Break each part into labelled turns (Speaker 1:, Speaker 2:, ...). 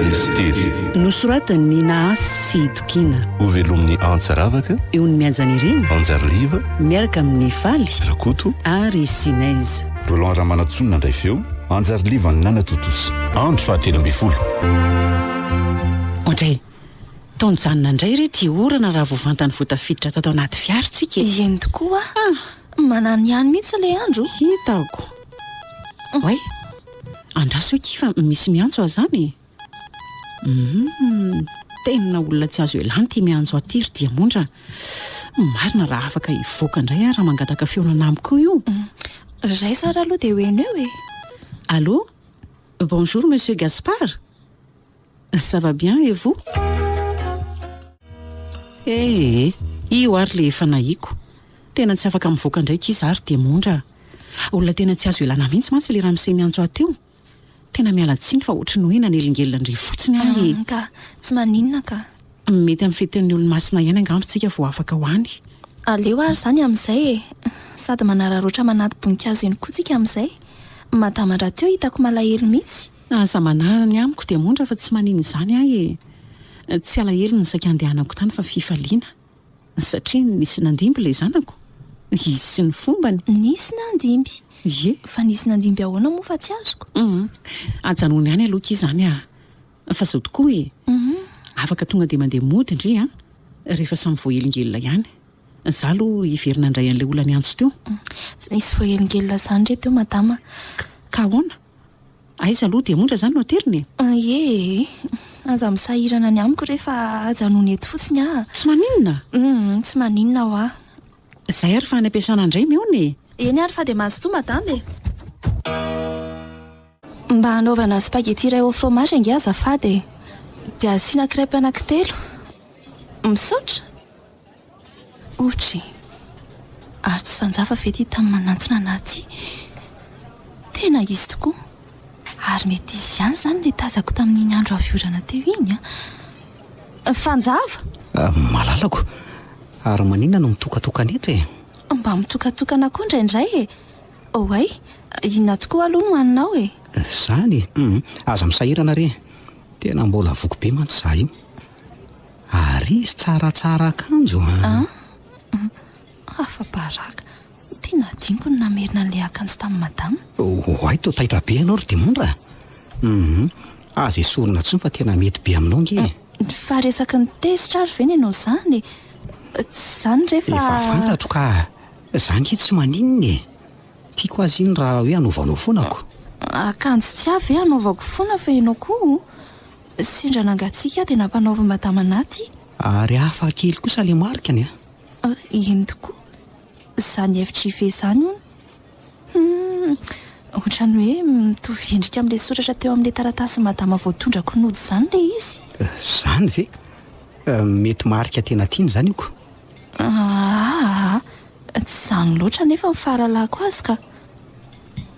Speaker 1: Mistery.
Speaker 2: Nosoratan'i Nahasy sy Itokiana.
Speaker 1: Hovelomin'i Antsa Ravaka.
Speaker 2: Eo ny Mihajanirina.
Speaker 1: Anjariliva.
Speaker 2: Miaraka amin'i Faly.
Speaker 1: Rakoto.
Speaker 2: Ary Sinez.
Speaker 1: Roland Ramanantsoa nandray feo, Anjariliva nanatontosa. Andro faha 13.
Speaker 2: Oadray! Toa nijanona indray re ity orana raha vao vantany vao tafiditra tato anaty fiara tsika e!
Speaker 3: Eny tokoa a! Manano ihany mihitsy ilay andro.
Speaker 2: Hitako. Oay! Andraso akia fa misy miantso aho izany e! Humm! Tena olona tsy azo ialana ity miantso ahy ity ry Diamondra a! Marina raha afaka hivoaka indray aho raha mangataka fihaonana amiko io.
Speaker 3: Raiso ary aloha dia ho heno eo e!
Speaker 2: Allô? Bonjour monsieur Gaspard? Ça va bien et vous? Eh eh, io ary le efa nahiko. Tena tsy afaka mivoaka indray akia za ry Diamondra a! Olona tena tsy azo ialana mihitsy mantsy le ramose miantso ahy teo. Tena miala tsiny fa ohatry ny hoe nanelingelina an-dry fotsiny aho e!
Speaker 3: Ka, tsy maninona ka.
Speaker 2: Mety amin'ny fetin'ny olomasina ihany angamba tsika vao afaka ho any.
Speaker 3: Aleo ary izany amin'izay e! Sady manararaotra manati-boninkazo eny koa tsika amin'izay. Madama rahateo hitako malahelo mihitsy.
Speaker 2: Aza manahy ny amiko Diamondra fa tsy maninona izany ahy e! Tsy alahelo ny saika handehanako tany fa fifaliana. Satria nisy nandimby ilay zanako. Izy sy ny fombany.
Speaker 3: Nisy nandimby?
Speaker 2: Ie.
Speaker 3: Fa nisy nandimby ahoana moa fa tsy azoko?
Speaker 2: Hum. Ajanony any aloha akia izany ah. Fa izao tokoa e. Afaka tonga dia mandeha mody ndry an. Rehefa samy voahelingelina ihany. Za aloha hiverina handray an'ilay olona niantso teo.
Speaker 3: Tsy nisy voahelingelina izany re teo madama.
Speaker 2: Ka ahoana? Aiza aloha diamondra izany no aterina e?
Speaker 3: Ie e! Aza misahirana ny amiko re fa ajanony eto fotsiny aho.
Speaker 2: Tsy maninona?
Speaker 3: Humm, tsy maninona hoa.
Speaker 2: Izay ary fa any am-piasana indray mihaona e!
Speaker 3: Eny ary fa dia mazotoa madama e! Mba hanaovana spaghetti iray au fromage ange azafady e! Dia asiana crêpe anankitelo. Misaotra! Otry. Ary tsy fanjava ve ity tamin'ny manantona anà ity? Tena izy tokoa. Ary mety izy ihany izany ilay tazako tamin'iny andro avy orana teo iny an! Fanjava!
Speaker 4: Malalako, ary maninona no mitokatokana eto e?
Speaker 3: Mba mitokatokana koa indraindray e! Oay, inona tokoa aloha no haninao e?
Speaker 4: Izany? Hum, aza misahirana re! Tena mbola voky be mantsy izaho io. Ary izy tsaratsara akanjo an!
Speaker 3: An! Afa-baraka! Tena adinoko ny namerina an'ilay akanjo tamin'i madama.
Speaker 4: Oay toa taitra be ianao ry Diamondra a! Hum! Aza esorina intsony fa tena mety be aminao ange e!
Speaker 3: Fa resaky ny tezitra ary ve ny anao izany e? Tsy izany re fa.
Speaker 4: Efa fantatro ka! Za ange tsy maninona e! Tiako aza iny raha hoe anaovanao foana ko!
Speaker 3: Akanjo tsy ahy ve anaovako foana fa ianao koa? Sendra nangatsiaka aho dia nampanaovin'i Madama Naty.
Speaker 4: Ary hafa kely kosa ilay marikany
Speaker 3: an! Eny tokoa. Izany FJV izany hono. Hum, ohatran'ny hoe mitovy endrika amin'ilay soratra teo amin'ilay taratasin'i Madama voatondrako nody izany ilay izy.
Speaker 4: Izany ve? Mety marika tena tiany izany io ko.
Speaker 3: Aa, tsy izany loatra anefa ny fahalalako azy ka.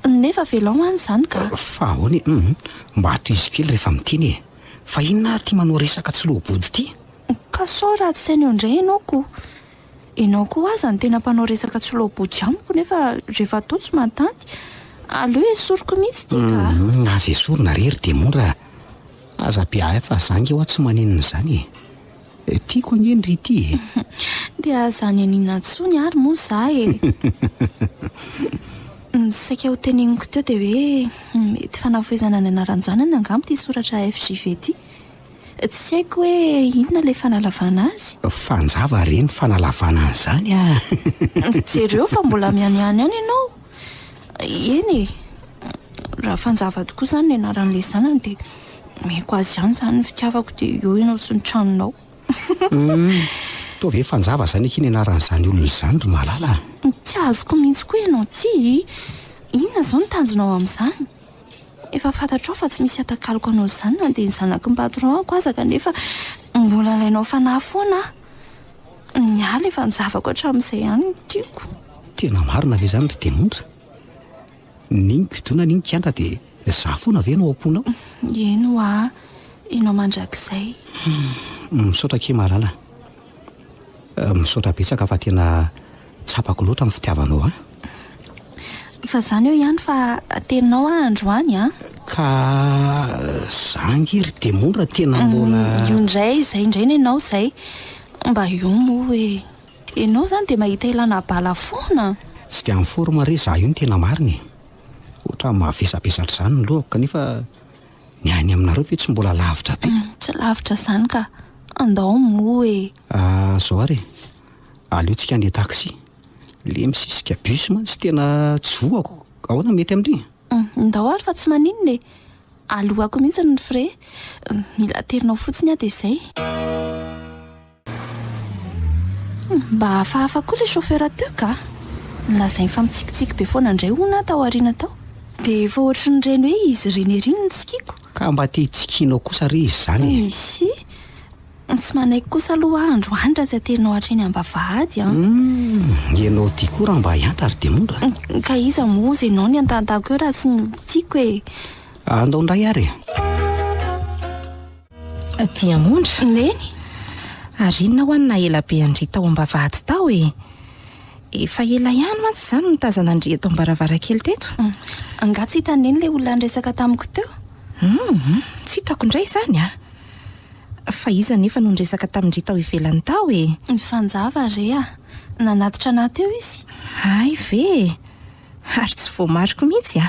Speaker 3: Nefa avelao any izany ka.
Speaker 4: Fa ahoana e? Hum, mba tohizo kely rehefa miteny e. Fa inona ary ity manao resaka tsy loa-body ity?
Speaker 3: Ka sao ratsy saina eo indray ianao ko. Ianao koa aza no tena mpanao resaka tsy loa-body amiko nefa rehefa atao tsy mahatanty. Aleo esoriko mihitsy ity ka.
Speaker 4: Hum, aza esorina re ry Demondra a. Aza be ahy fa za nge hoa tsy maninona izany e. Tiako ange ndry ity e!
Speaker 3: Dia aza anenina intsony ary moa za e! Ny saika ho teneniko teo dia hoe mety fanafohezana ny anaran-janany angamba ity soratra FJV ity. Tsy haiko hoe inona ilay fanalavana azy.
Speaker 4: Fanjava re ny fanalavana an'izany a!
Speaker 3: Jereo fa mbola mihanihany ihany ianao. Eny e! Raha fanjava tokoa izany ny anaran'ilay zanany dia omeko azy ihany izany ny fitiavako dia eo ianao sy ny tranonao.
Speaker 4: Humm, toa ve fanjava izany akia ny anaran'izany olona izany ry Malala
Speaker 3: a? Tsy azoko mihitsy koa ianao ity e! Inona izao no tanjonao amin'izany? Efa fantatrao fa tsy misy atakaloko anao izany na dia ny zanaky ny patron-ko aza kanefa mbola alainao fanahy foana aho. Ny ahy ilay fanjavako hatramin'izay ihany no tiako.
Speaker 4: Tena marina ve izany ry Diamondra? N'iny kidona n'iny kiandra dia za foana ve no ao am-ponao?
Speaker 3: Eny hoa, ianao mandrakizay.
Speaker 4: Hum, misaotra akia Malala. Misaotra betsaka fa tena tsapako loatra ny fitiavanao ahy.
Speaker 3: Fa zany eo ihany fa teninao aho androany an!
Speaker 4: Ka za ange ry Demondra tena mbola.
Speaker 3: Io indray, izay indray ny anao izay. Mba io moa e. Ianao izany dia mahita ilana bala foana.
Speaker 4: Tsy dia en forme re za io ny tena marina e. Ohatran'ny mavesabesatra izany ny lohako kanefa ny any aminareo ve tsy mbola lavitra be?
Speaker 3: Tsy lavitra izany ka. Andao moa e.
Speaker 4: Zao ary e. Aleo tsika andeha taxi. Le misisika bus mantsy tena tsy voako. Ahoana mety amin-dry?
Speaker 3: Ndao ary fa tsy maninona e! Aloako mihitsy ny frais. Mila aterinao fotsiny aho dia izay. Mba hafahafa koa ilay chauffeur teo ka! Lazainy fa mitsikitsiky be foana indray hono aho tao aoriana tao. Dia efa ohatrin'ireny hoe izy ireny ery no nitsikiko.
Speaker 4: Ka mba te hitsikianao kosa re izy izany e!
Speaker 3: Izy? Tsy manaiky kosa aloha aho androany raha tsy aterinao hatreny am-bavahady an!
Speaker 4: Humm, ianao ity koa raha mba hianta ry Demondra
Speaker 3: a! Ka iza moa ozy ianao ny antantako eo raha tsy ny tiako e!
Speaker 4: Andao indray ary e!
Speaker 5: Diamondra?
Speaker 3: Neny?
Speaker 5: Ary inona hoa no naha ela be an-dry tao am-bavahady tao e? Efa ela ihany mantsy izaho no nitazana an-dry eto am-baravarankely teto.
Speaker 3: Angaha tsy hitan'i Neny ilay olona niresaka tamiko teo?
Speaker 5: Humm, tsy hitako indray izany a! Fa iza anefa no niresaka tamin-dry tao ivelany tao e?
Speaker 3: Ny Fanjava re a! Nanatitra anà teo izy.
Speaker 5: Hay ve e! Ary tsy voamariko mihitsy a!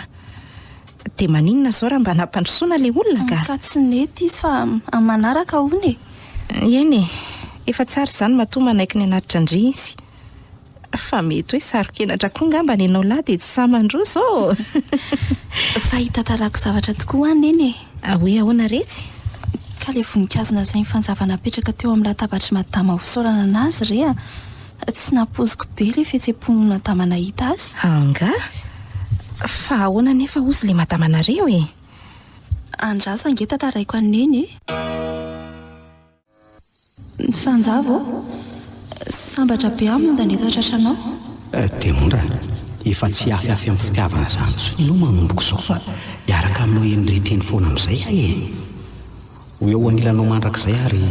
Speaker 5: Dia maninona izao raha mba nampandrosoana ilay olona ka?
Speaker 3: Ka tsy nety izy fa amin'ny manaraka hono e!
Speaker 5: Eny e! Efa tsara izany matoa manaiky ny hanatitra an-dry izy. Fa mety hoe saro-kenatra koa ngamba ny anao lahy dia tsy sahy mandroso ô!
Speaker 3: Fa hitantarako zavatra tokoa hoa Neny e!
Speaker 5: Hoe ahoana retsy?
Speaker 3: Ka ilay voninkazo nasain'i Fanjava napetraka teo amin'ny latabatr'i Madama hosorana anazy re a! Tsy nampoiziko be ilay fihetsem-pon'i Madama nahita azy.
Speaker 5: Angaha? Fa ahoana anefa hozy ilay Madamanareo e?
Speaker 3: Andraso ange tantaraiko an'i Neny e! Fanjava ô! Sambatra be aho mondana eto an-tratranao.
Speaker 4: Demondra, efa tsy hiafiafy amin'ny fitiavana izany intsony ianao manomboka izao fa hiaraka aminao eny rehetra eny foana amin'izay aho e! Ho eo anilanao mandrakizay ary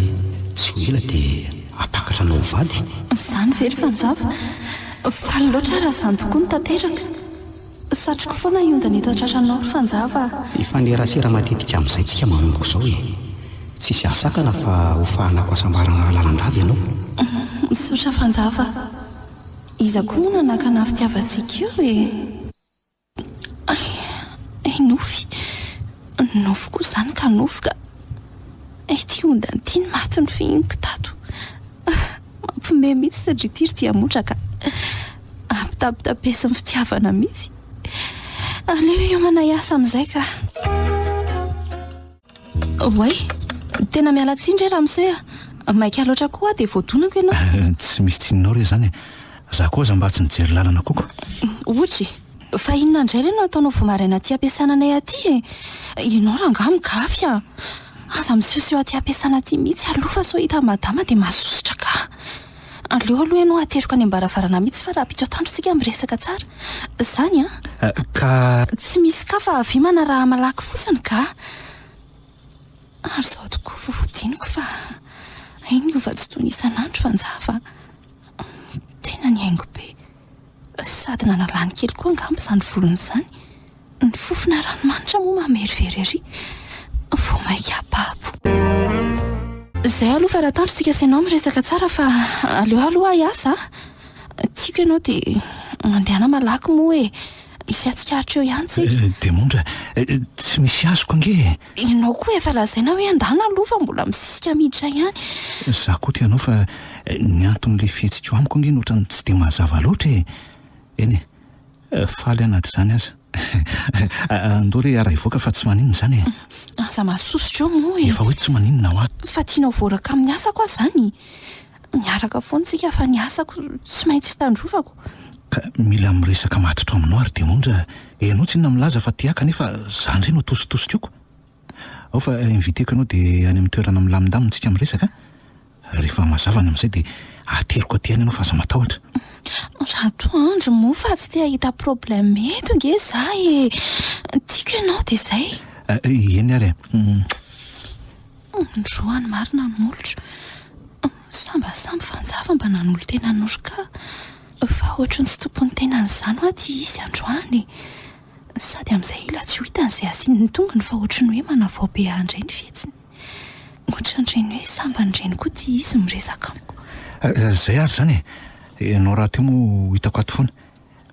Speaker 4: tsy ho ela dia hampakatra anao ho vady.
Speaker 3: Izany ve ry Fanjava? Faly loatra aho raha izany tokoa no tanteraka. Satriko foana hiondana eto an-tratranao ry Fanjava a!
Speaker 4: Hifanerasera matetika amin'izay tsika manomboka izao e! Tsisy hahasakana fa ho fahanako hasambarana lalandava ianao.
Speaker 3: Misaotra Fanjava a! Iza koa moa nanakana ny fitiavantsika eo e! Hay! Hay nofy! Nofy koa izany ka nofy ka! Ity ondana ity no maty nofihiniko tato. Mampiomehy mihitsy satria ity ry Diamondra ka. Ampitapitapesin'ny fitiavana mihitsy. Aleo hiomana hiasa amin'izay ka. Oay, tena miala tsiny re ramose a. Maika loatra koa aho dia voadonako ianao.
Speaker 6: Tsy misy tsininao re izany e. Za koa aza mba tsy nijery lalana koko.
Speaker 3: Ohatry, fa inona indray re no ataonao vao maraina aty am-piasana anay aty e? Ianao rangahy migafy a! Aza misehoseho aty am-piasana aty mihitsy aloha fa sao hitan'i madama dia mahasosotra ka! Aleo aloha ianao ateriko any am-baravarana mihitsy fa rahampitso atoandro isika miresaka tsara. Izany an!
Speaker 6: Ka.
Speaker 3: Tsy misy ka fa avia manaraha malaky fotsiny ka! Ary izao tokoa vao voadiniko fa hay niova tsy toy ny isan'andro fa njava a! Tena nihaingo be. Sady nanalany kely koa angamba izany volony izany. Ny fofona ranomanitra moa mamerivery ery. Vao mainka babo. Izay aloha fa raha atoandro tsika sy ianao miresaka tsara fa aleo aloha aho hiasa a! Tiako ianao dia mandehana malaky moa e! Hisy hatsikaritra eo ihany tsika.
Speaker 6: Diamondra, tsy misy azoko ange e!
Speaker 3: Ianao koa efa lazaina hoe andana aloha fa mbola misisika miditra ihany.
Speaker 6: Za koa te hanao fa ny anton'ilay fihetsikao amiko ange no ohatran'ny tsy dia mazava loatra e! Eny e, faly aho na dia izany aza. Andao re hiara-hivoaka fa tsy maninona izany e!
Speaker 3: Aza mahasosotra eo moa e!
Speaker 6: Efa hoe tsy maninona hoa.
Speaker 3: Fa tianao voaraka amin'ny asako aho izany? Miaraka foana isika fa ny asako tsy maintsy tandrovako.
Speaker 6: Ka mila miresaka matotra aminao ary Diamondra e! Ianao tsinona milaza fa tia ahy kanefa za ndray no atositosika oko. Ao fa inviteko ianao dia any amin'ny toerana milamindamina tsika miresaka a! Rehefa mazava ny amin'izay dia ateriko aty ihany ianao fa aza matahotra.
Speaker 3: Ratoandro moa fa tsy te hahita problème eto nge za e! Tiako ianao dia izay.
Speaker 6: Eny ary e!
Speaker 3: Ndroany marina ny molotro. Sa mba samy fanjava mba nanolo-tena noroka fa ohatry ny tsy tompon'ny tenany izany hoa ty izy androany e! Sady amin'izay ila tsy ho hitany izay asiany ny tongony fa ohatry ny hoe manavao be ahy indray ny fihetsiny. Ohatran'ireny hoe sambany ireny koa ity izy miresaka amiko.
Speaker 6: Izay ary izany e! Ianao rahateo moa ho hitako ato foana.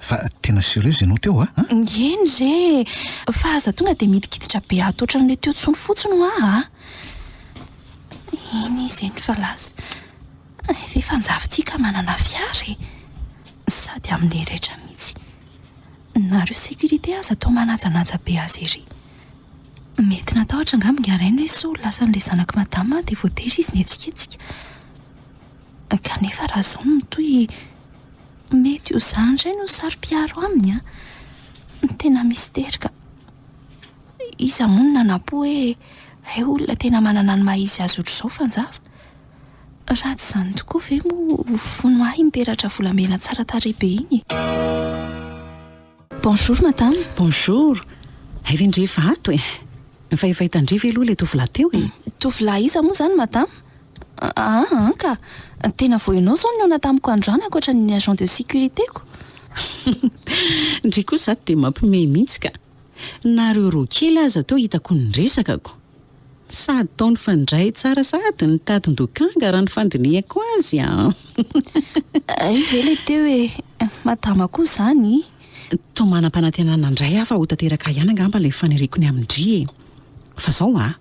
Speaker 6: Fa tena serieuse ianao teo a!
Speaker 3: Eny re e! Fa aza tonga dia midikiditra be ato ohatran'ilay teo tsony fotsiny hoa a! Iny izy iny fa lasa. Efa fanjavy ity ka manana fiara e! Sady amin'ilay raitra mihitsy. Nareo sécurité aza toa manajanaja be azy ery. Mety natahotra angamba ingahy-rainy hoe sao lasan'ilay zanak'i madama dia voatery izy nihetsiketsika. Kanefa raha izao no mitohy, mety ho izaho indray no saro-piaro aminy an! Tena mistery ka. Iza moa no nanampo hoe hay olona tena manana ny maha izy azy ohatr'izao Fanjava? Raha tsy izany tokoa ve moa ho vono ahy iny peratra volamena tsara tarehy be iny e? Bonjour madame.
Speaker 2: Bonjour. Hay ve ndry efa ato e? Fa efa hitan-dry ve aloha ilay tovolahy teo e?
Speaker 3: Tovolahy iza moa izany madame? Aa an ka! Tena vao ianao izao no nihaona tamiko androany ankoatra ny agent de sécurité-ko.
Speaker 2: Ndry koa izato dia mampihomehy mihitsy ka! Nareo roa kely aza teo hitako niresaka ko! Sady tao nifandray tsara sady nitadin-dokanga raha ny fandinihako azy an!
Speaker 3: Hay ve le teo e! Madama koa izany!
Speaker 2: Toa manam-panantenana indray aho fa ho tanteraka ihany angamba ilay faniriako ny amin-dry e! Fa zao a!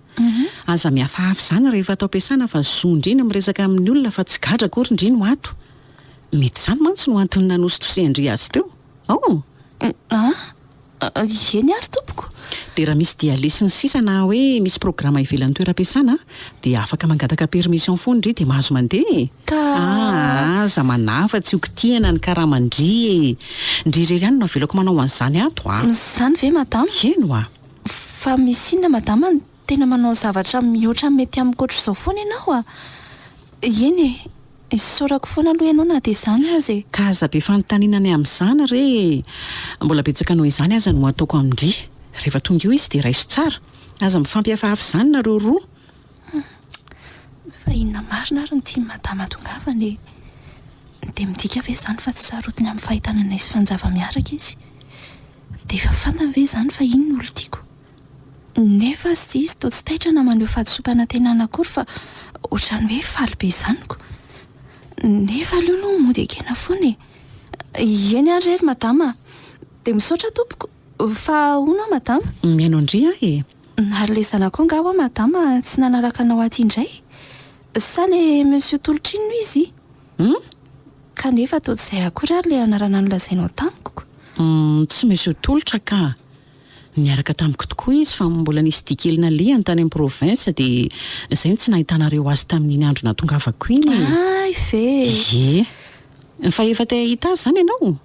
Speaker 2: Aza mihafahafa izany rehefa ato am-piasana fa zon-dry ny miresaka amin'ny olona fa tsy gadra akory ndry no ato! Mety izany mantsy no antony nanositosihan-dry azy teo! Ao!
Speaker 3: An! Eny ary tompoko.
Speaker 2: Dia raha misy dia aleha sy ny sisa na hoe misy programa ivelan'ny toeram-piasana dia afaka mangataka permission foana ndry dia mahazo mandeha e!
Speaker 3: Ka.
Speaker 2: Ah, aza manahy fa tsy ho kitihana ny karaman-dry e! Ndry irery ihany no avelako manao an'izany ato a!
Speaker 3: Izany ve madama?
Speaker 2: Eny oa!
Speaker 3: Fa misy inona madama no tena manao zavatra mihoatra ny mety amiko ohatr'izao foana ianao a! Eny e! Isaorako foana aloha ianao na dia izany aza e!
Speaker 2: Ka aza be fanontaniana ny amin'izany re e! Mbola betsaka noho izany aza no ataoko amin-dry. Rehefa tonga eo izy dia raiso tsara. Aza mifampihafahafa izany nareo roa.
Speaker 3: Hum! Fa inona marina ary no tian'i madama hatongavana e? Dia midika ve izany fa tsy sarotiny amin'ny fahitana anay sy Fanjava miaraka izy? Dia efa fantany ve izany fa iny no olon-tiako? Nefa aza izy toa tsy taitra na maneho fahadisoam-panantenana akory fa ohatran'ny hoe faly be izany ko. Nefa aleo aloha mody ekena foana e. Eny ary re ry madama a. Dia misaotra tompoko. Fa hono aho madama?
Speaker 2: Mihaino an-dry aho e.
Speaker 3: Ary ilay zanakao angaha hoa madama tsy nanaraka anao aty indray? Sa ilay monsieur Tolotra iny no izy?
Speaker 2: Hum?
Speaker 3: Kanefa toa tsy izay akory ary ilay anarana nolazainao tamiko ko.
Speaker 2: Hum, tsy monsieur Tolotra ka. Niaraka tamiko tokoa izy fa mbola nisy dia kely nalehany tany amin'ny province dia izay no tsy nahitanareo azy tamin'iny andro nahatongavako iny e.
Speaker 3: Hay ve e!
Speaker 2: Ie. Fa efa te hahita azy izany ianao?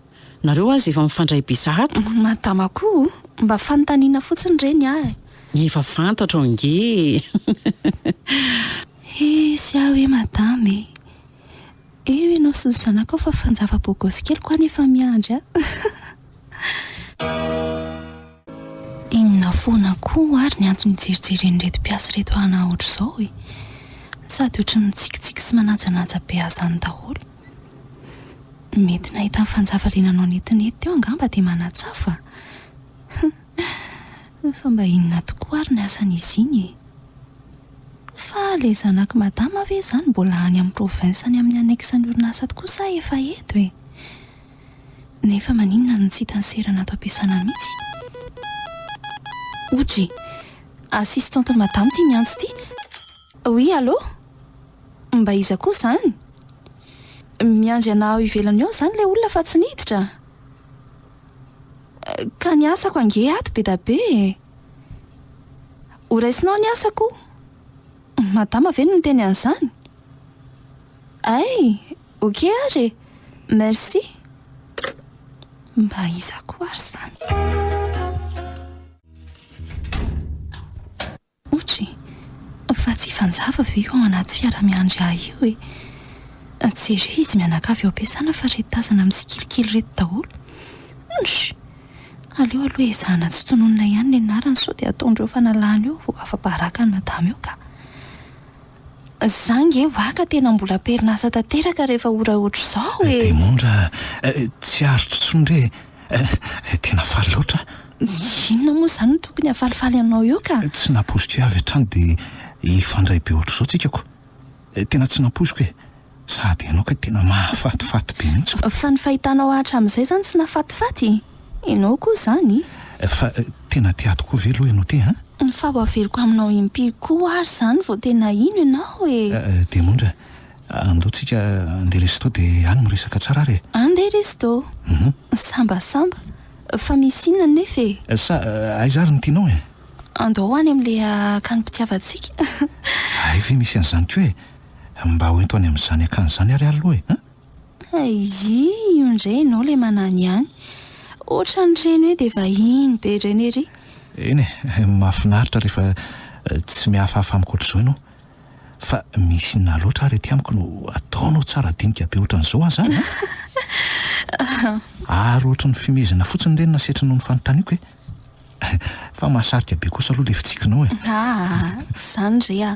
Speaker 2: Nareo aza efa mifandray be sahady ko.
Speaker 3: Madama koa o! Mba fanontaniana fotsiny re ny ahy e.
Speaker 2: Efa fantatro ange e!
Speaker 3: Hesy aho hoe madama e! Eo ianao sy ny zanakao fa fanjava bogosy kely ko any efa miandry ahy. Inona foana koa ary ny antony ijerijeren'ireto mpiasa ireto ana ohatr'izao e? Sady ohatry ny mitsikitsiky sy manajanaja be azy any daholo. Mety nahita ny fanjava le nanao netinety teo angamba dia manatsafa. Fa mba inona tokoa ary ny asan'izy iny e? Fa le zanak'i madama ve izany mbola any amin'ny province any amin'ny annexe ny orinasa tokoa sa efa eto e? Nefa maninona no tsy hitan'i Serana ato am-piasana mihitsy? Odry! Assistante madama ity miantso ity! Oui, allô? Mba iza koa izany? Miandry anà ao ivelany ao izany ilay olona fa tsy niditra? Ka ny asako ange ato be da be e! Ho raisinao ny asako? Madama ve no niteny an'izany? Hay! Ok ary e! Merci! Mba iza koa ary izany? Otry, fa tsy hifanjava ve io ao anaty fiara miandry ahy io e? Jereo izy mianakavy eo am-piasana fa reto tazana mitsikilikily reto daholo. Humm! Aleo aloha ezahana tsy tononina ihany ny anarany sao dia ataondreo fanalana eo vao afa-baraka ny madama eo ka. Za nge wa ka tena mbola am-perinasa tanteraka rehefa ora ohatr'izao e!
Speaker 6: Diamondra, tsy aritro intsony re e! Tena faly loatra aho.
Speaker 3: Inona moa izany no tokony hahafalifaly anao eo ka?
Speaker 6: Tsy nampoiziko avy hatrany dia hifandray be ohatr'izao tsika ko. Tena tsy nampoiziko e. Sady ianao kay tena mahafatifaty be mihitsy ko.
Speaker 3: Fa ny fahitanao ahy hatramin'izay izany tsy nahafatifaty? Ianao koa izany?
Speaker 6: Fa tena te ato koa ve aloha ianao ty an?
Speaker 3: Fa ho averiko aminao impiry koa ary izany vao tena hino ianao e!
Speaker 6: Diamondra, andao tsika andeha resto dia any miresaka tsara ary e!
Speaker 3: Andeha resto? Sambasamba! Fa misy inona anefa e?
Speaker 6: Sa aiza ary no tianao e?
Speaker 3: Andao ho any amin'ilay akanim-pitiavantsika.
Speaker 6: Hay ve misy an'izany koa e! Mba ho ento any amin'izany akany izany ary aloha e! An?
Speaker 3: Aii, io indray ianao ilay manany ihany. Ohatran'ireny hoe dia vahiny be ireny ery.
Speaker 6: Eny e, mahafinaritra rehefa tsy mihafahafa amiko ohatr'izao ianao. Fa misy inona loatra ary aty amiko no ataonao tsara dinika be ohatran'izao aza an? Ary ohatry ny fimehezana fotsiny ireny nasetry noho ny fanontaniako e! Fa mahasarika be kosa aloha ilay fitsikinao e!
Speaker 3: Aa, tsy izany re a!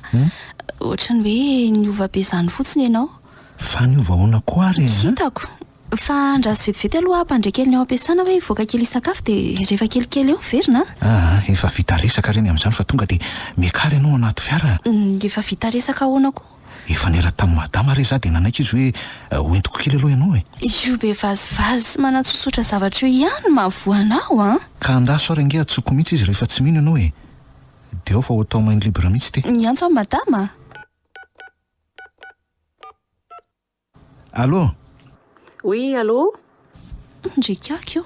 Speaker 3: Ohatran'ny hoe niova be izany fotsiny ianao.
Speaker 6: Fa niova ahoana koa ary e?
Speaker 3: Hitako. Fa andraso vetivety aloha hampandre kely ny ao am-piasana hoe hivoaka kely hisakafo dia rehefa kelikely eo miverina a!
Speaker 6: Aa, efa vita resaka ireny amin'izany fa tonga dia miakara ianao anaty fiara a!
Speaker 3: Efa vita resaka ahoana koa?
Speaker 6: Efa niara tamin'i madama re za dia nanaiky izy hoe ho entiko kely aloha ianao e!
Speaker 3: Io be vazivazy sy manatsotsotra zavatra io ihany no mahavoa anao an!
Speaker 6: Ka andraso ary ange antsoiko mihitsy izy rehefa tsy mino ianao e! Dia ao fa ho atao main libre mihitsy ity.
Speaker 3: Niantso an'i madama?
Speaker 6: Allô?
Speaker 2: Oui, allô?
Speaker 3: Ndry kiaky io,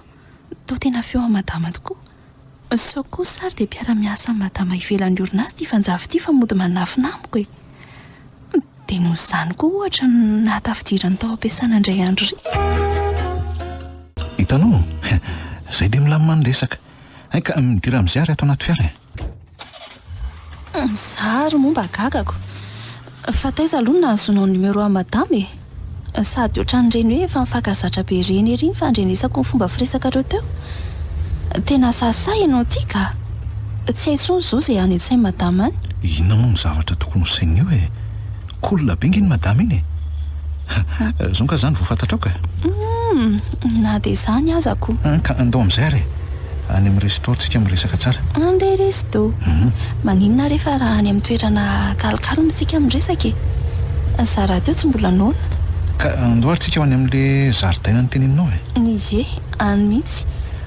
Speaker 3: toa tena feo an'i madama tokoa. Sao kosa ary dia mpiara-miasa amin'i madama ivelan'ny orinasa ity fanjava ity fa mody manafina amiko e! Dia noho izany koa ohatra no nahatafidirany tao am-piasana indray andro iry.
Speaker 6: Hitanao? Izay dia milamina ny resaka. Hay ka, midira amin'izay ary ato anaty fiara e!
Speaker 3: Za ary moa mba gagako. Fa taiza aloha no nahazoanao numéro an'i madama e? Sady ohatran'ireny hoe efa mifankazatra be ireny ery ny fandrenesako ny fomba firesakareo teo. Tena sahisahy ianao ity ka! Tsy hay intsony izao izay any an-tsain'i madama any.
Speaker 6: Inona moa no zavatra tokony ho saininy eo e? Cool be nge iny madama iny e! Zao nga zany vao fantatrao ka!
Speaker 3: Humm, na dia izany aza ko.
Speaker 6: Ka andao amin'izay ary e! Any amin'ny resto tsika miresaka tsara.
Speaker 3: Andeha resto? Maninona refa raha any amin'ny toerana calcalme isika miresaka e? Za rahateo tsy mbola noana.
Speaker 6: Ka andao ary tsika ho any amin'le zaridaina noteneninao e!
Speaker 3: Ie, any mihitsy.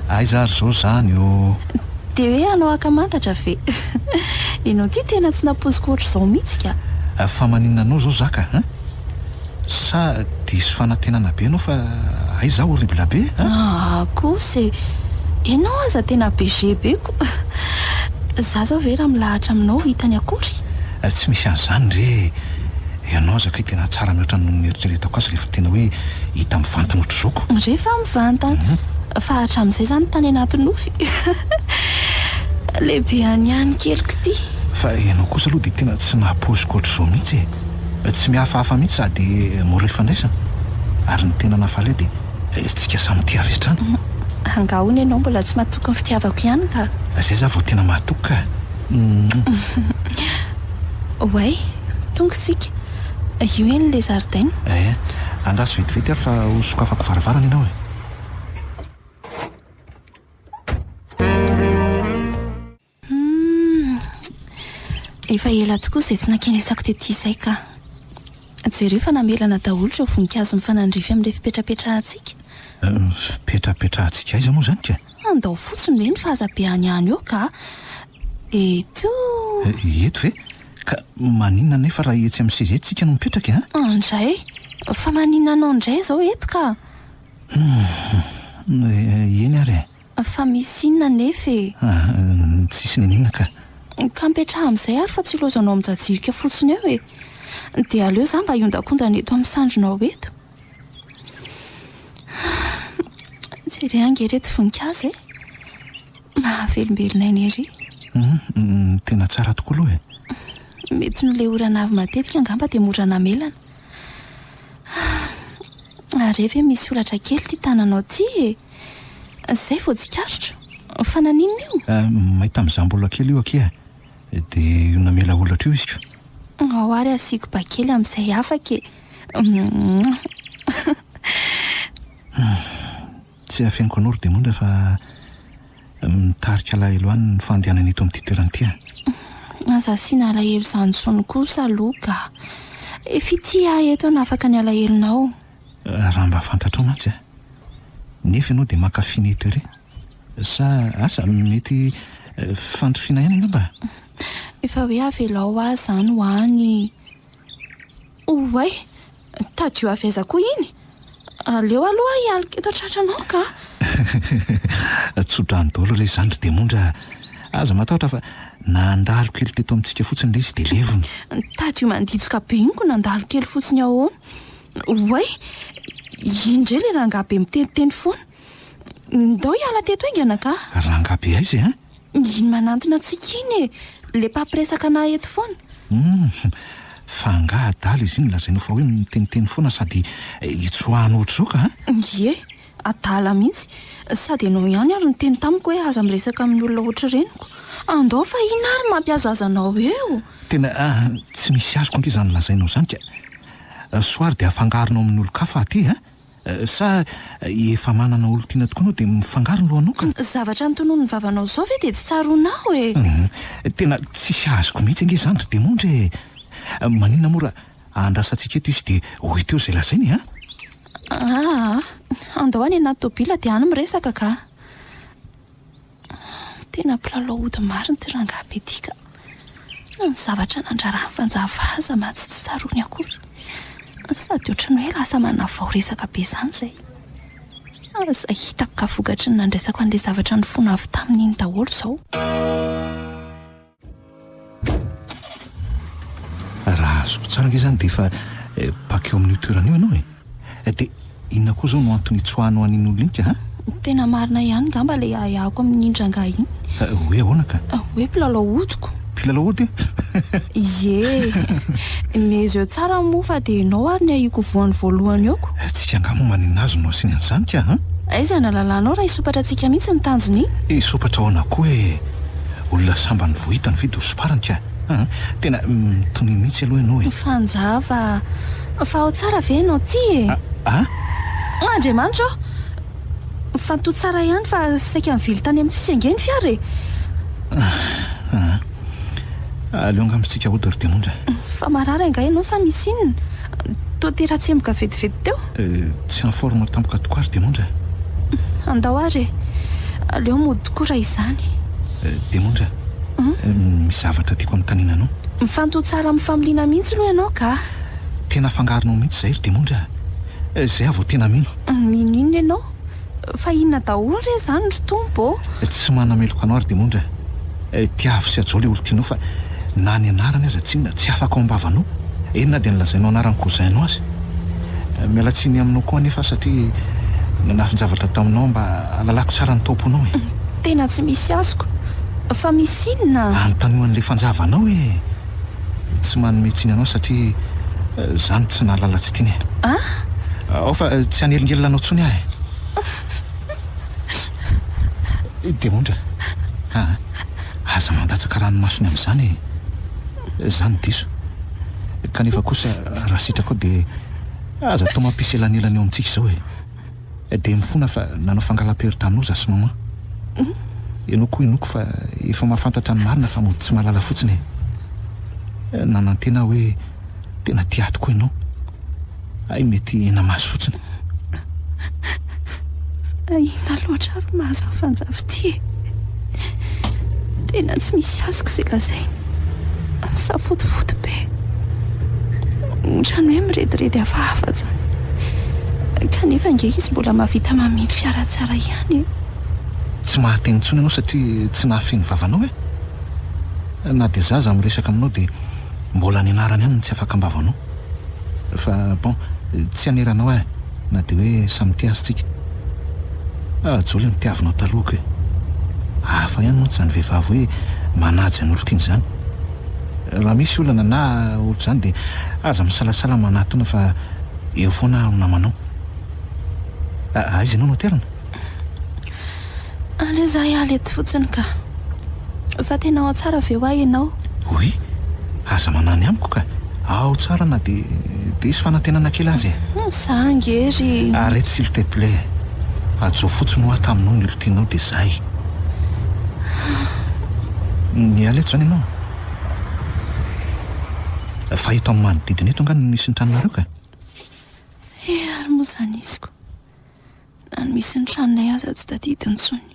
Speaker 6: Aiza ary zao zany ô?
Speaker 3: Dia hoe hanao ankamantatra ve? Ianao ity tena tsy nampoiziko ohatr'izao mihitsy ka!
Speaker 6: Fa maninona anao izao zaka an? Sa diso fanantenana be ianao fa hay za horrible be an?
Speaker 3: Aa kosa e! Ianao aza tena BG be ko! Za zao ve raha milahatra aminao ho hitany akory?
Speaker 6: Tsy misy an'izany re e! Ianao aza kay tena tsara mihoatra noho ny nieritreretako azy rehefa tena hoe hita mivantana ohatr'izao ko!
Speaker 3: Rehefa mivantana! Fa hatramin'izay izany tany anaty nofy. Lehibe any ihany keliko ity.
Speaker 6: Fa ianao kosa aloha dia tena tsy naha-paoziko ohatr'izao mihitsy e! Tsy mihafahafa mihitsy sady mora ifandraisana. Ary ny tena nahafaly ahy dia tsika samy tia avy hatrany.
Speaker 3: Angaha hono ianao mbola tsy matoky ny fitiavako ihany ka?
Speaker 6: Izay za vao tena mahatoky ka!
Speaker 3: Oay, tonga isika. Io eny ilay zaridaina.
Speaker 6: Eh, andraso vetivety ary fa ho sokafako varavarana ianao e.
Speaker 3: Humm, efa ela tokoa izay tsy nankenesako tety izay ka. Jereo fa namelana daholo ireo voninkazo mifanandrify amin'ilay fipetrapetrahantsika.
Speaker 6: Fipetrapetrahantsika aiza moa izany ka?
Speaker 3: Andao fotsiny hoe ny fa aza be any any eo ka. Eto.
Speaker 6: Eto ve? Ka maninona anefa raha etsy amin'ny seza etsy tsika no mipetraka e?
Speaker 3: Andray! Fa maninona anao indray izao eto ka?
Speaker 6: Humm, eny ary e.
Speaker 3: Fa misy inona anefa e?
Speaker 6: Ah, tsisy n'inon'inona ka.
Speaker 3: Ka mipetraha amin'izay ary fa tsy ilaozanao mijajirika fotsiny eo e. Dia aleo za mba hiondakondana eto amin'ny sandrinao eto. Jereo ange ireto voninkazo e. Mahavelombelona aina ery.
Speaker 6: Humm, tena tsara tokoa aloha e.
Speaker 3: Mety noho ilay orana avy matetika angamba dia mora namelana. Ary ve misy holatra kely ity tananao ity e? Izay vao tsikaritro. Fa naninona io?
Speaker 6: May tamin'izaho mbola kely io akia e. Dia io namela holatra io izy ko.
Speaker 3: Ao ary asiako ba kely amin'izay afaka e.
Speaker 6: Tsy afeniko anao ry Demondra fa. Mitarika alahelo any ny fandehanana eto amin'ity toerana ity a.
Speaker 3: Aza asiana alahelo izany intsony kosa aloha ka. Efa ity aho eto hanafaka ny alahelonao.
Speaker 6: Raha mba fantatrao mantsy a. Nefa ianao dia mankafy ny eto ery. Sa asa, mety fandrifiana ihany angamba?
Speaker 3: Efa hoe avelao aho izany ho any. Oay! Tadio avy aiza koa iny? Aleo aloha aho hialoka eto an-tratranao ka!
Speaker 6: Tso-drano daholo re izany ry Demondra a! Aza matahotra fa nandalo kely teto amintsika fotsiny ilay izy dia levona.
Speaker 3: Tadio manditsoka be iny ko nandalo kely fotsiny ahoana? Oay! Iny indray ilay rangahy be miteniteny foana. Ndao hiala teto haingana ka!
Speaker 6: Rangahy be aiza e an?
Speaker 3: Iny manantona antsika iny e! Ilay mpampiresaka anà eto foana.
Speaker 6: Humm! Fa angaha adala izy iny lazainao fa hoe miteniteny foana sady itsoahana ohatr'izao ka an?
Speaker 3: Ie, adala mihitsy. Sady ianao ihany ary niteny tamiko hoe aza miresaka amin'ny olona ohatr'ireniko. Andao fa inona ary mampihazohazo anao eo?
Speaker 6: Tena tsy misy azoko ange izany lazainao izany ka. Soa ary dia afangaronao amin'ny olon-kafa aty an! Sa efa manana olon-tiana tokoa ianao dia mifangaro ny lohanao ka?
Speaker 3: Zavatra notononin'ny vavanao izao ve dia tsy tsaroanao e?
Speaker 6: Tena tsisy azoko mihitsy ange izany ry Demondra e! Maninona moa raha andrasantsika eto izy dia ho hita eo izay lazainy e?
Speaker 3: Aa, andao any anaty tobila dia any miresaka ka! Tena mpilalao ody marina ity rangahy be ity ka. Na ny zavatra nandraran'i Fanjava aza mantsy tsy tsaroany akory. Sady ohatran'ny hoe lasa manavao resaka be izany izay. Aza hitako ka vokatry ny nandraisako an'ilay zavatra nifono avy taminy iny daholo izao.
Speaker 6: Raha azoko tsara ange izany dia efa bakeo amin'io toerana io ianao e! Dia inona koa izao no antony hitsoahanao an'iny olona iny ka an?
Speaker 3: Tena marina ihany ngamba ilay ahiahiko amin'iny rangahy iny.
Speaker 6: Hoe ahoana ka?
Speaker 3: Hoe mpilalao odiko.
Speaker 6: Mpilalao ody?
Speaker 3: Ie. Mais eo tsara moa fa dia ianao ary ny ahiako voany voalohany eo ko.
Speaker 6: Tsika angaha moa maninona azy no asiany an'izany ka an?
Speaker 3: Aiza ny alalànao raha hisompatra antsika mihitsy ny tanjon'iny?
Speaker 6: Hisompatra ahoana koa e? Olona sambany vao hitany ve dia ho somparany ka? An! Tena mitonia mihitsy aloha ianao e!
Speaker 3: Fanjava, fa ao tsara ve ianao ity e?
Speaker 6: A!
Speaker 3: Andriamanitra ô! Mifantoha tsara ihany fa saika nivily tany amin'ny tsisy ange ny fiara e!
Speaker 6: An! Aleo angamba isika hody ry Demondra.
Speaker 3: Fa marary angaha ianao sa misy inona? Toa te ratsemboka vetivety teo.
Speaker 6: Tsy en forme tampoka tokoa ry Demondra.
Speaker 3: Andao ary e! Aleo mody tokoa raha izany.
Speaker 6: Demondra, misy zavatra tiako hanontaniana anao.
Speaker 3: Mifantoha tsara amin'ny familiana mihitsy aloha ianao ka!
Speaker 6: Tena afangaronao mihitsy izay ry Demondra a! Izay aho vao tena mino.
Speaker 3: Mino inona ianao? Fa inona daholo re izany ry Tompo ô?
Speaker 6: Tsy manameloka anao ry Demondra a! Tiavo sy hajao ilay olon-tianao fa na ny anarany aza tsinona tsy afaka ao am-bavanao, eny na dia nolazainao anaran'ny cousin-nao aza. Miala tsiny aminao koa anefa aho satria nanafin-javatra taminao mba hahalalako tsara ny tao-ponao e!
Speaker 3: Tena tsy misy azoko. Fa misy inona?
Speaker 6: Anontanio an'ilay fanjavanao e! Tsy manome tsiny anao satria za no tsy nahalala tsy tiany e!
Speaker 3: Ah?
Speaker 6: Ao fa tsy hanelingelina anao intsony aho e! Demondra a! Aza mandatsaka ranomasony amin'izany e! Za no diso. Kanefa kosa raha sitrakao dia aza atao mampisy elanelana eo amintsika izao e! Dia mifona fa nanao fangalam-pery taminao za sy maman. Ianao koa inoako fa efa mahafantatra ny marina fa mody tsy mahalala fotsiny e! Nanantena aho hoe tena tia ahy tokoa ianao. Hay mety hena-maso fotsiny.
Speaker 3: Fa inona loatra ary mahazo an'i Fanjava ity e? Tena tsy misy azoko izay lazainy. Misafotofoto be. Ohatran'ny hoe mirediredy hafahafa izany. Kanefa ange izy mbola mahavita mamily fiara tsara ihany e.
Speaker 6: Tsy mahateny intsony ianao satria tsy nahafehy ny vavanao e? Na dia za aza miresaka aminao dia mbola ny anarany ihany no tsy afaka am-bavanao. Fa bon, tsy haneranao ahy na dia hoe samy tia azy tsika. Ah, Joly ny tiavinao talohako e. Hafa ihany mantsy izany vehivavy hoe manaja ny olon-tiany izany. Raha misy olana na ohatr'izany dia aza misalasala manatona fa eo foana aho namanao. Aiza ianao no aterina?
Speaker 3: Aleo za hiala eto fotsiny ka. Fa tena ao tsara ve hoa ianao?
Speaker 6: Oui, aza manany amiko ka. Ao tsara na dia diso fanantenana kely aza e.
Speaker 3: Za ange ry.
Speaker 6: Arrête s'il te plait. Hajao fotsiny hoa taminao ny olon-tianao dia zay. Miala eto izany ianao? Fa eto amin'ny manodidina eto angaha no misy ny tranonareo ka?
Speaker 3: He ary moa izany iziko. Na ny misy ny tranonay aza tsy tadidy intsony.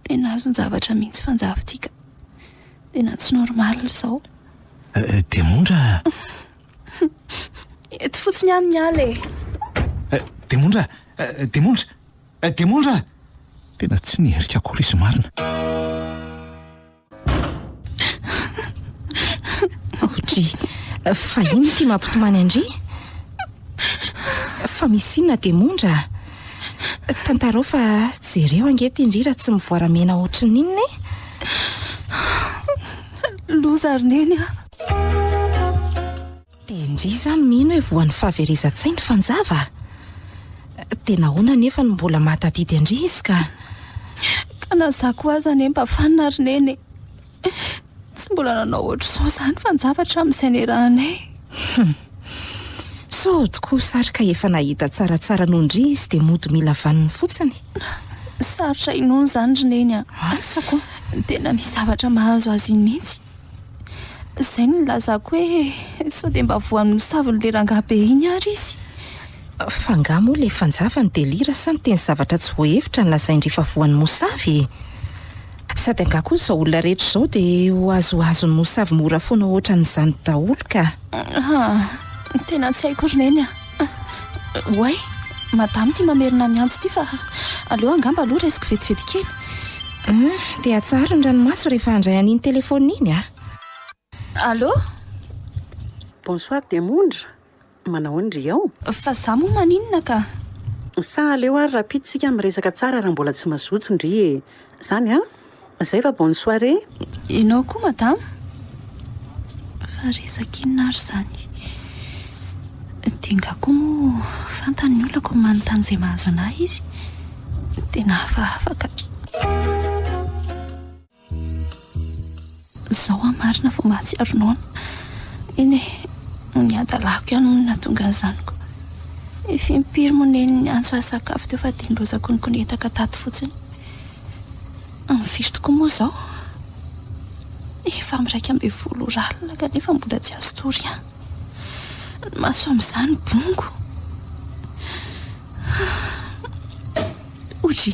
Speaker 3: Tena azon-javatra mihitsy fanjava ity ka. Tena tsy normal izao.
Speaker 6: Demondra!
Speaker 3: Eto fotsiny aho miala e.
Speaker 6: Demondra! Demondra! Demondra! Tena tsy niherika akory izy marina.
Speaker 5: Audrey, fa inona ity mampitomany an-dry? Fa misy inona Demondra? Tantarao fa jereo ange ity ndry raha tsy mivoara mena ohatran'ny inona e!
Speaker 3: Loza ry Neny a!
Speaker 5: Dia ndry izany mino hoe voan'ny fahaverezan-tsaina Fanjava? Dia nahoana anefa no mbola mahatadidy an-dry izy ka?
Speaker 3: Ka na za koa aza anie mba fanina ry Neny e! Tsy mbola nanao ohatr'izao izany Fanjava hatramin'izay niarahanay.
Speaker 5: Hum. Sao tokoa ary ka efa nahita tsaratsara noho ndry izy dia mody mila vaniny fotsiny?
Speaker 3: Sarotra inoana izany ry Neny a!
Speaker 5: Asa koa.
Speaker 3: Tena misy zavatra mahazo azy iny mihitsy. Izay no nilazako hoe sao dia mba voan'ny mosavin'ilay rangahy be iny ary izy.
Speaker 5: Fa angaha moa ilay fanjava ny delira sa niteny zavatra tsy voahevitra ny lazain-dry fa voan'ny mosavy e? Sady angaha koa izao olona rehetra izao dia ho azoazon'ny mosavy mora foana ohatran'izany daholo ka.
Speaker 3: Ah, tena tsy haiko ry Neny a! Oay, madama ity mamerina miantso ity fa aleo angamba aloha raisiko vetivety kely.
Speaker 5: Hum, dia atsaharo ny ranomaso rehefa handray an'iny telefaonina iny a!
Speaker 3: Allô?
Speaker 2: Bonsoir Demondra, manahoana ndry ao?
Speaker 3: Fa za moa maninona ka?
Speaker 2: Sa aleo ary rahampitso tsika miresaka tsara raha mbola tsy mazoto ndry e! Zany an? Zay fa bonne soirée!
Speaker 3: Ianao koa madama? Fa resaka inona ary izany? Dia nga koa moa fantany ny olako manontany izay mahazo an'ahy izy? Tena hafahafa ka. Izao aho marina vao mahatsiaro noana. Eny e, ny hadalako ihany moa no nahatonga an'izany ko. Efa impiry moa Neny niantso ahy hisakafo teo fa dia nilaozako nikonetaka tato fotsiny. Amin'ny firy tokoa moa izao? Efa amin'ny 11 ora alina kanefa mbola tsy azo tory ihany. Ny maso amin'izany bongo. Oudry!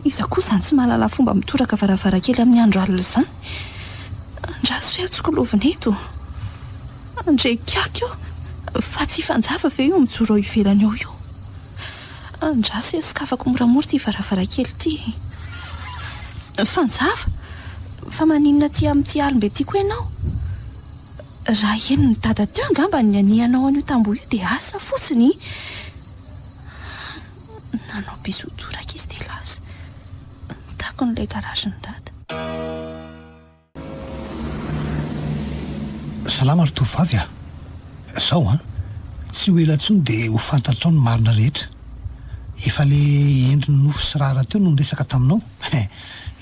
Speaker 3: Iza koa izany tsy mahalala fomba mitoraka varavarankely amin'ny andro alina izany? Andraso hoe atsikolovina eto. Andre kiaka io, fa tsy hifanjava ve io mijoro ao ivelany ao io? Andraso hoe sokafako moramora ity varavarankely ity. Fanjava! Fa maninona aty amin'ity alim-be ity koa ianao? Raha henon'i Dada teo angamba ny nianihanao an'io tamboho io dia asa fotsiny. Nanao bisous toraka izy dia lasa. Takon'ilay garage-n'i Dada.
Speaker 7: Salama ry tovovavy a! Zao an! Tsy ho ela intsony dia ho fantatrao ny marina rehetra. Efa le endriny nofy sy rara teo no niresaka taminao.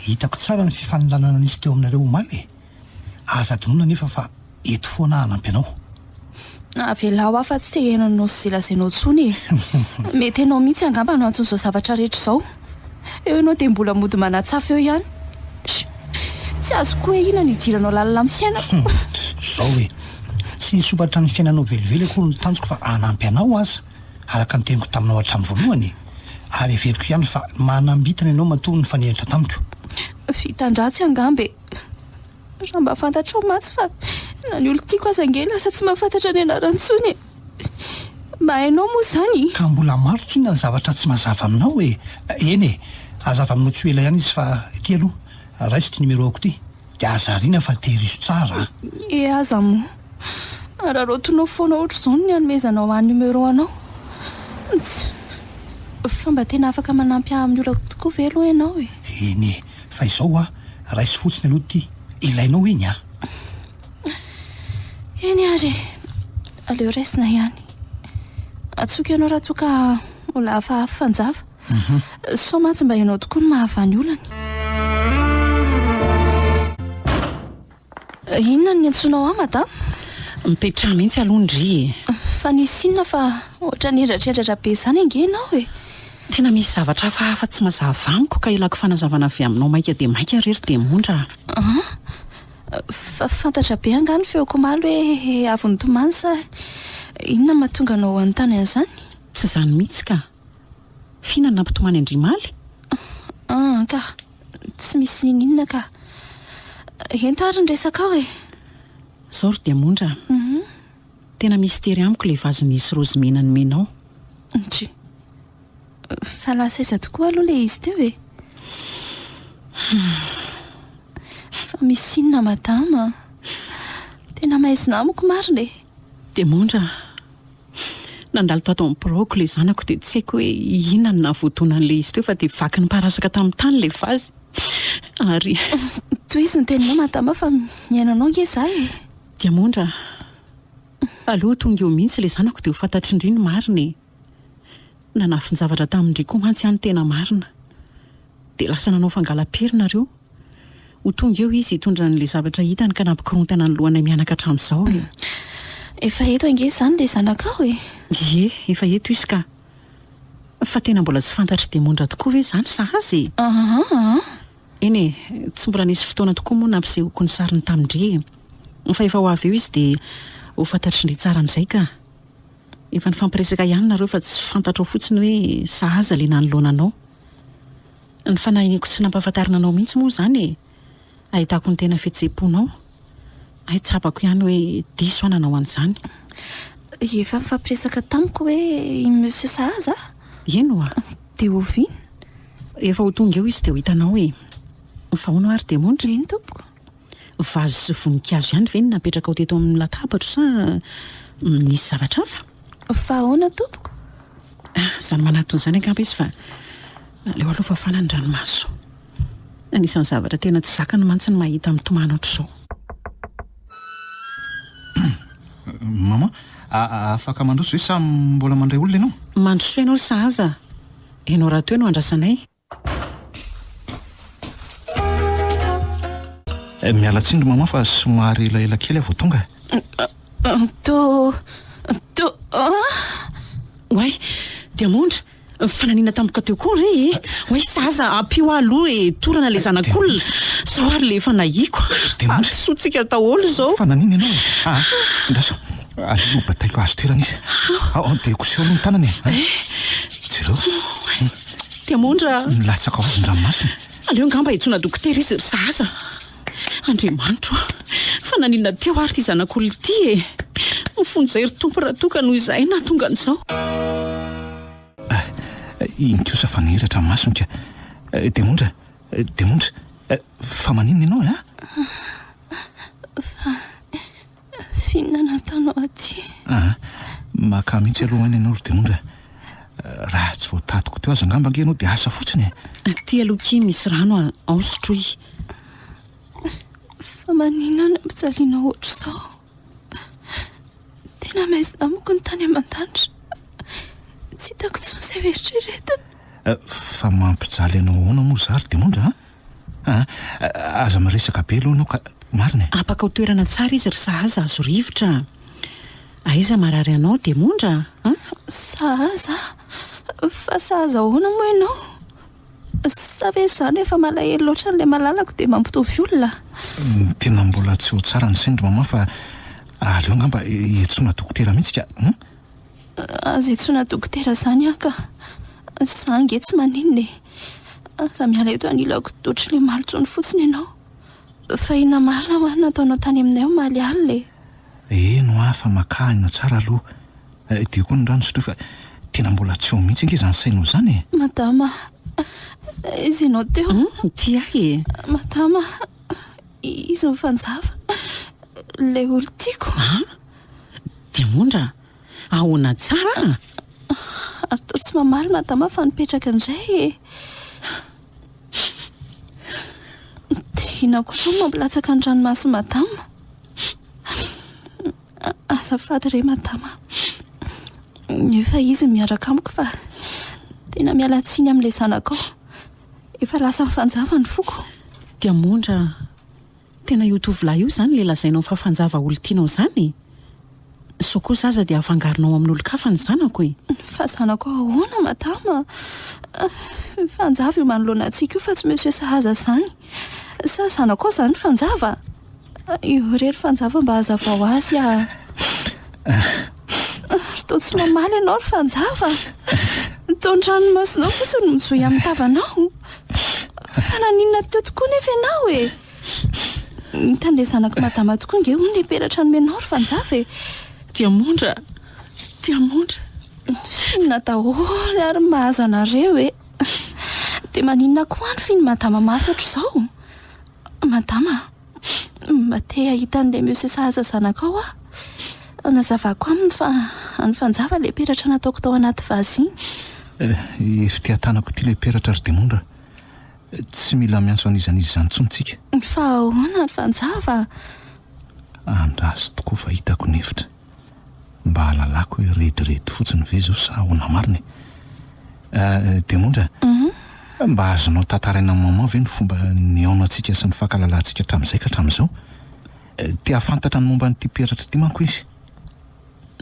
Speaker 7: Hitako tsara ny fifanolanana nisy teo aminareo omaly e! Aza adinoina anefa fa eto foana aho hanampy anao.
Speaker 3: Avelao aho fa tsy te hihaino anao sy izay lazainao intsony e! Mety ianao mihitsy angamba no anton'izao zavatra rehetra izao. Eo ianao dia mbola mody manatsafa eo ihany. Tsy azoko hoe inona no idiranao lalina amin'ny fiainako.
Speaker 7: Izao e! Tsy hisompatra ny fiainanao velively akory ny tanjoko fa hanampy anao aza, araka ny teniko taminao hatramin'ny voalohany e! Ary heveriko ihany fa manam-bintana ianao matoa nifanehitra tamiko.
Speaker 3: Vitan-dratsy angamba e! Raha mba fantatrao mantsy fa na ny olon-tiako aza ange lasa tsy mahafantatra ny anarany intsony e! Mba hainao moa izany?
Speaker 7: Ka mbola maro tsinona ny zavatra tsy mazava aminao e! Eny e! Hazava aminao tsy ho ela ihany izy fa ity aloha, raiso ity numéro-ako ity dia aza ariana fa tehirizo tsara a!
Speaker 3: E aza moa! Araraotinao foana ohatr'izao ny hanomezanao ahy numéro anao. Tss! Fa mba tena afaka manampy ahy amin'ny olako tokoa ve aloha ianao e?
Speaker 7: Eny e! Fa izao hoa, raiso fotsiny aloha ity, ilainao iny an!
Speaker 3: Eny ary e! Aleo raisina ihany. Antsoiko ianao raha toa ka mbola hafahafa fanjava. Sao mantsy mba ianao tokoa no mahavaha ny olana. Inona no niantsoanao ahy madama?
Speaker 2: Mipetraha mihitsy aloha ndry e!
Speaker 3: Fa nisy inona fa ohatran'ny hendratrendratra be izany ange ianao e!
Speaker 2: Tena misy zavatra hafahafa tsy mazava amiko ka ilako fanazavana avy aminao maika dia maika re ry Diamondra
Speaker 3: a! An? Fa fantatra be angaha ny feoko omaly hoe avy nitomany sa inona no mahatonga anao hanontany an'izany?
Speaker 2: Tsy izany mihitsy ka! F'inona no nampitomany an-dry omaly?
Speaker 3: An ka! Tsy misy n'inona ka! Ento ary ny resakao e!
Speaker 2: Izao ry Diamondra a! Tena mistery amiko ilay vazy nisy raozy mena nomenao.
Speaker 3: Ndry. Fa lasa aiza tokoa aloha ilay izy teo e? Fa misy inona madama a? Tena maizina amiko marina e!
Speaker 2: Diamondra a! Nandalo tato amin'ny biraoko ilay zanako dia tsy haiko hoe inona no nahavoadona an'ilay izy teo fa dia vaky niparasaka tamin'ny tany ilay vazy ary.
Speaker 3: Tohizo ny teninao madama fa mihaino anao ange izaho e!
Speaker 2: Diamondra a! Aleo ho tonga eo mihitsy ilay zanako dia ho fantatr'indry ny marina e! Nanafin-javatra tamin-dry koa mantsy aho ny tena marina. Dia lasa nanao fangalam-pery nareo. Ho tonga eo izy hitondra an'ilay zavatra hitany ka nampikorontana ny lohanay mianaka hatramin'izao e!
Speaker 3: Efa eto ange izany ilay zanakao e!
Speaker 2: Ie, efa eto izy ka. Fa tena mbola tsy fantatr'i Diamondra tokoa ve izany sahaza e?
Speaker 3: Aa!
Speaker 2: Eny e, tsy mbola nisy fotoana tokoa moa nampisehoako ny sariny tamin-dry e. Fa efa ho avy eo izy dia ho fantatr'ndry tsara amin'izay ka. Efa nifampiresaka ihany nareo fa tsy fantatrao fotsiny hoe sahaza ilay nanoloana anao. Ny fanahiniako tsy nampahafantarina anao mihitsy moa izany e. Ahitako ny tena fihetseham-ponao. Hay tsapako ihany hoe diso aho nanao an'izany.
Speaker 3: Efa nifampiresaka tamiko hoe i Monsieur Sahaza?
Speaker 2: Eny oa.
Speaker 3: Dia oviana?
Speaker 2: Efa ho tonga eo izy dia ho hitanao e. Fa hono ary Diamondra?
Speaker 3: Eny tompoko.
Speaker 2: Vazy sy voninkazo ihany ve no napetrakao teto amin'ny latabatro sa nisy zavatra hafa?
Speaker 3: Fa ahoana tompoko?
Speaker 2: Ah, izany manatona izany angamba izy fa aleo aloha fafana ny ranomaso. Anisan'ny zavatra tena tsy zakany mantsy ny mahita mitomany ohatr'izao.
Speaker 6: Maman, afaka mandroso ve sa mbola mandray olona ianao?
Speaker 2: Mandrosoa ianao ry sahaza a! Ianao rahateo no andrasanay.
Speaker 6: Miala tsiny ry maman fa somary elaela kely aho vao tonga.
Speaker 3: To, to, ah!
Speaker 2: Oay, Diamondra, fananina tampoka teo koa re e! Oay zaza, ampio aho aloha e, torana ilay zanak'olona, sao ary ilay efa nahiako. Hadisoantsika daholo izao.
Speaker 6: Fa naninona ianao e? Ah, andraso, aleo bataiko azo toerana izy. Ao, dia koseho aloha ny tanana e. Jereo.
Speaker 2: Diamondra.
Speaker 6: Milatsaka ho azy ny ranomasony.
Speaker 2: Aleo angamba hiantsoana dokotera izy ry zaza. Andriamanitro a! Fa naninona teo ary ity zanak'olona ity e? Mifonjay ry Tompo raha toa ka noho izahay nahatonga an'izao.
Speaker 6: Ah, iny kosa fa nihiratra ny masony ka. Diamondra, Diamondra, fa maninona ianao e? A?
Speaker 3: Fa F'inona no ataonao aty?
Speaker 6: Aa, maka mihitsy aloha any ianao ry Diamondra a. Raha tsy voatadiko teo aza angamba ange ianao dia asa fotsiny e.
Speaker 2: Aty aloha akia misy rano a, ao sotroy.
Speaker 3: Fa maninona no ampijalianao ohatr'izao? Tena maizina amiko ny tany aman-danitra. Tsy hitako intsony izay hoeritreretina.
Speaker 6: Fa mampijaly anao ahoana moa izaho ry Diamondra a? Aa, aza miresaka be aloha ianao ka, marina e!
Speaker 2: Apakao toerana tsara izy ry Sahaza azo rivotra a! Aiza marary anao Diamondra a?
Speaker 3: Sahaza? Fa sahaza ahoana moa ianao? Sa ve izaho no efa malahelo loatra an'ilay malalako dia mampitovy olona?
Speaker 6: Tena mbola tsy ho tsara ny sainy ry maman fa aleo angamba hiantsoana dokotera mihitsy ka! Hum?
Speaker 3: Aza iantsoana dokotera izany aho ka! Za ange tsy maninona e! Aza miala eto anilako ohatry ilay omaly intsony fotsiny ianao. Fa inona marina hoa no nataonao tany aminay omaly alina e?
Speaker 6: Eny hoa fa makà aina tsara aloha. Dia koa ny rano sotroy fa tena mbola tsy ao mihitsy ange izany sainao izany e!
Speaker 3: Madama, aiza ianao teo?
Speaker 2: Ity ahy e!
Speaker 3: Madama, izy mifanjava, ilay olon-tiako.
Speaker 2: An? Diamondra, ahoana tsara a?
Speaker 3: Ary toa tsy mamaly madama fa nipetraka indray e! Dia inona kosa no mampilatsaka ny ranomason'i madama? Azafady re madama, efa izy no miaraka amiko fa tena miala tsiny amin'ilay zanakao, efa lasa nifanjava ny foko.
Speaker 2: Diamondra a! Tena io tovolahy io izany ilay lazainao fa fanjava olon-tianao izany e? Sao kosa aza dia afangaronao amin'olon-kafa ny zanako e!
Speaker 3: Fa zanako ahoana madama? Fanjava io manoloana antsika io fa tsy monsieur sahaza izany. Sa zanakao izany Fanjava? Io re ry Fanjava mba hazavao azy ah! Ary toa tsy mamaly ianao ry Fanjava. Toa ny ranomasonao fotsiny no mizohy amin'ny tavanao. Fa naninona teo tokoa nefa ianao e? Hitan'ilay zanak'i madama tokoa ange hono ilay peratra nomenao ry Fanjava e!
Speaker 2: Diamondra! Diamondra!
Speaker 3: Inona daholo ary ny mahazo anareo e! Dia maninona koa any finy madama mafy ohatr'izao? Madama a! Mba te hahita an'ilay monsieur sahaza zanakao aho. Nazavako aminy fa an'i Fanjava ilay peratra nataoko tao anaty vazy iny.
Speaker 6: Efa ity an-tanako ity ilay peratra ry Diamondra. Tsy mila miantso an'iza n'iza izany intsony tsika.
Speaker 3: Fa ahoana ry Fanjava?
Speaker 6: Andraso tokoa fa hitako ny hevitra. Mba hahalalako hoe rediredy fotsiny ve izao sa ahoana marina e? Eh, Diamondra, mba azonao tantaraina amin'i maman ve ny fomba nihaonantsika sy nifankahalalantsika hatramin'izay ka hatramin'izao? Te hahafantatra ny momba an'ity peratra ity manko izy.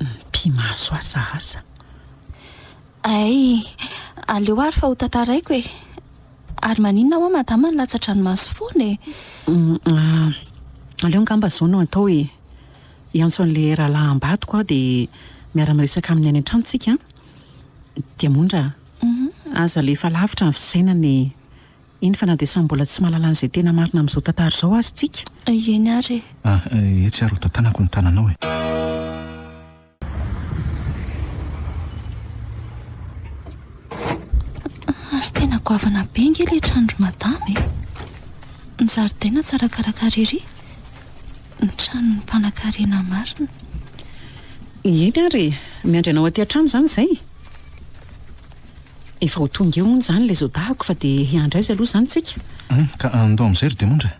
Speaker 2: Mpimaso asa asa.
Speaker 3: Hay, aleo ary fa ho tantaraiko e! Ary maninona hoa madama no latsa-dranomaso foana e?
Speaker 2: Aleo angamba izao no atao e! Hiantso an'ilay rahalahy ambadiko aho dia miara-miresaka aminy any an-trano tsika an! Diamondra a! Aza alefa lavitra ny fisainana e! Eny fa na dia samy mbola tsy mahalala an'izay tena marina amin'izao tantara izao aza tsika.
Speaker 3: Eny ary e!
Speaker 6: Ah, etsy ary ho tantanako ny tananao e!
Speaker 3: Ary tena goavana be ange ilay tranon-dry madama e! Ny zaridaina tsara karakara ery. Ny tranon'ny mpanankarena marina.
Speaker 2: Eny ary e! Miandry anao aty an-trano izany izay. Efa ho tonga eo hono izany ilay zaodahako fa dia hiandry azy aloha izany tsika.
Speaker 6: Hum, ka andao amin'izay ry Diamondra.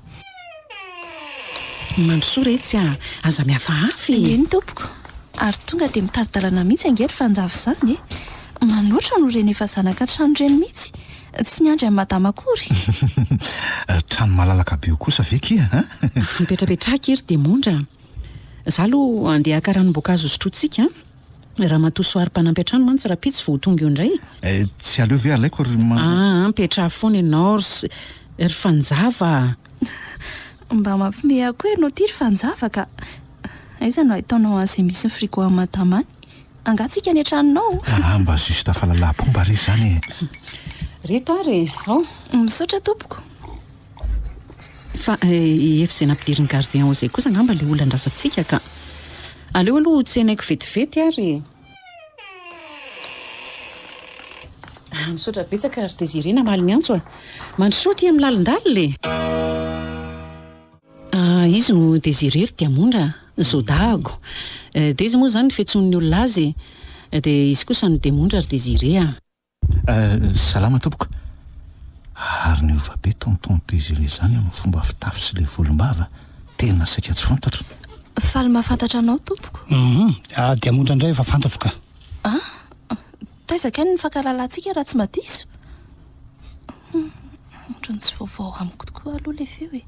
Speaker 2: Mandrosoa retsy a! Aza mihafahafa e!
Speaker 3: Eny tompoko. Ary tonga dia mitari-dalana mihitsy ange ry Fanjava izany e! Manoatra no reny efa zanaka trano ireny mihitsy. Tsy niandry an'i madama akory.
Speaker 6: Trano malalaka be io kosa ve kia a?
Speaker 2: Mipetrapetraha akia ry Diamondra a! Za aloha andeha haka ranom-boankazo hosotrointsika a! Ramatoa Soary mpanampy an-trano mantsy rahampitso vao ho tonga eo indray.
Speaker 6: Eh, tsy aleo ve alaiko ry ma.
Speaker 2: Aa, mipetraha foana ianao ry ry Fanjava a!
Speaker 3: Mba mampiomehy ahy koa ianao ity ry Fanjava ka! Aiza no ahitanao an'izay misy ny frigo an'i madama any? Angaha tsika any an-tranonao?
Speaker 6: Aa, mba juste fahalalaham-pomba re izany e!
Speaker 2: Reto ary e! Ao!
Speaker 3: Misaotra tompoko.
Speaker 2: Fa efa izay nampidirin'ny gardien ao izay kosa angamba ilay olona andrasantsika ka. Aleo aloha ho tsenaiko vetivety ary e. Ah, misaotra betsaka ry Désiré namaly ny antso a. Mandrosoa aty amin'ny lalindalina e. Ah, izy no Désiré ry Diamondra, Zodahako. Dezy moa izany ny fiantsoan'ny olona azy e. Dia izy kosa no Diamondra ry Désiré a.
Speaker 6: Salama tompoko. Ary niova be tonton Désiré zany amin'ny fomba fitafy sy le volombava, tena saika tsy fantatro.
Speaker 3: Faly mahafantatra anao tompoko.
Speaker 7: Hum, ah diamondra indray efa fantatro ka.
Speaker 3: Ah, taiza kay ny nifankahalalantsika raha tsy madiso? Hum, ohatran'ny tsy vaovao amiko tokoa aloha ilay feo e.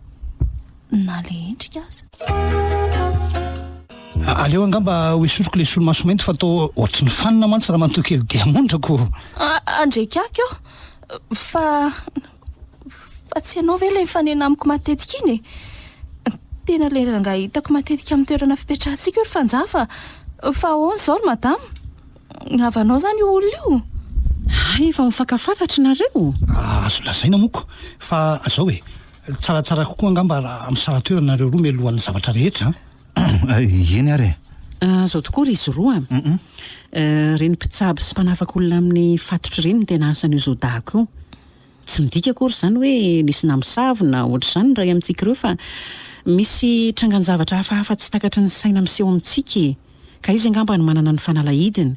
Speaker 3: Na le endrika aza.
Speaker 7: Aleo angamba ho esoriko le solomaso mainty fa toa ohatry ny fanina mantsy ramatoa kely diamondra ko.
Speaker 3: Andriakako eo! Fa fa tsy ianao ve ilay mifanena amiko matetika iny e? Tena ilay rangahy hitako matetika amin'ny toerana fipetrahantsika io ry Fanjava fa ahoana izao ry madama? Havanao izany io olona io?
Speaker 2: Hay efa mifankafantatra nareo?
Speaker 7: Azo lazaina moa ko fa zao e, Tsaratsara kokoa angamba raha misara-toerana nareo roa mialohan'ny zavatra rehetra an!
Speaker 6: Eny ary e!
Speaker 2: Zao tokoa ry izy roa a! Ireny mpitsabo sy mpanafaka olona amin'ny fatotra ireny no tena asan'io zaodahako io. Tsy midika akory izany hoe nisy namosavy na ohatr'izany ny iray amintsika ireo fa misy trangan-javatra hafahafa tsy takatry ny saina miseho amintsika e! Ka izy angamba no manana ny fanalahidiny.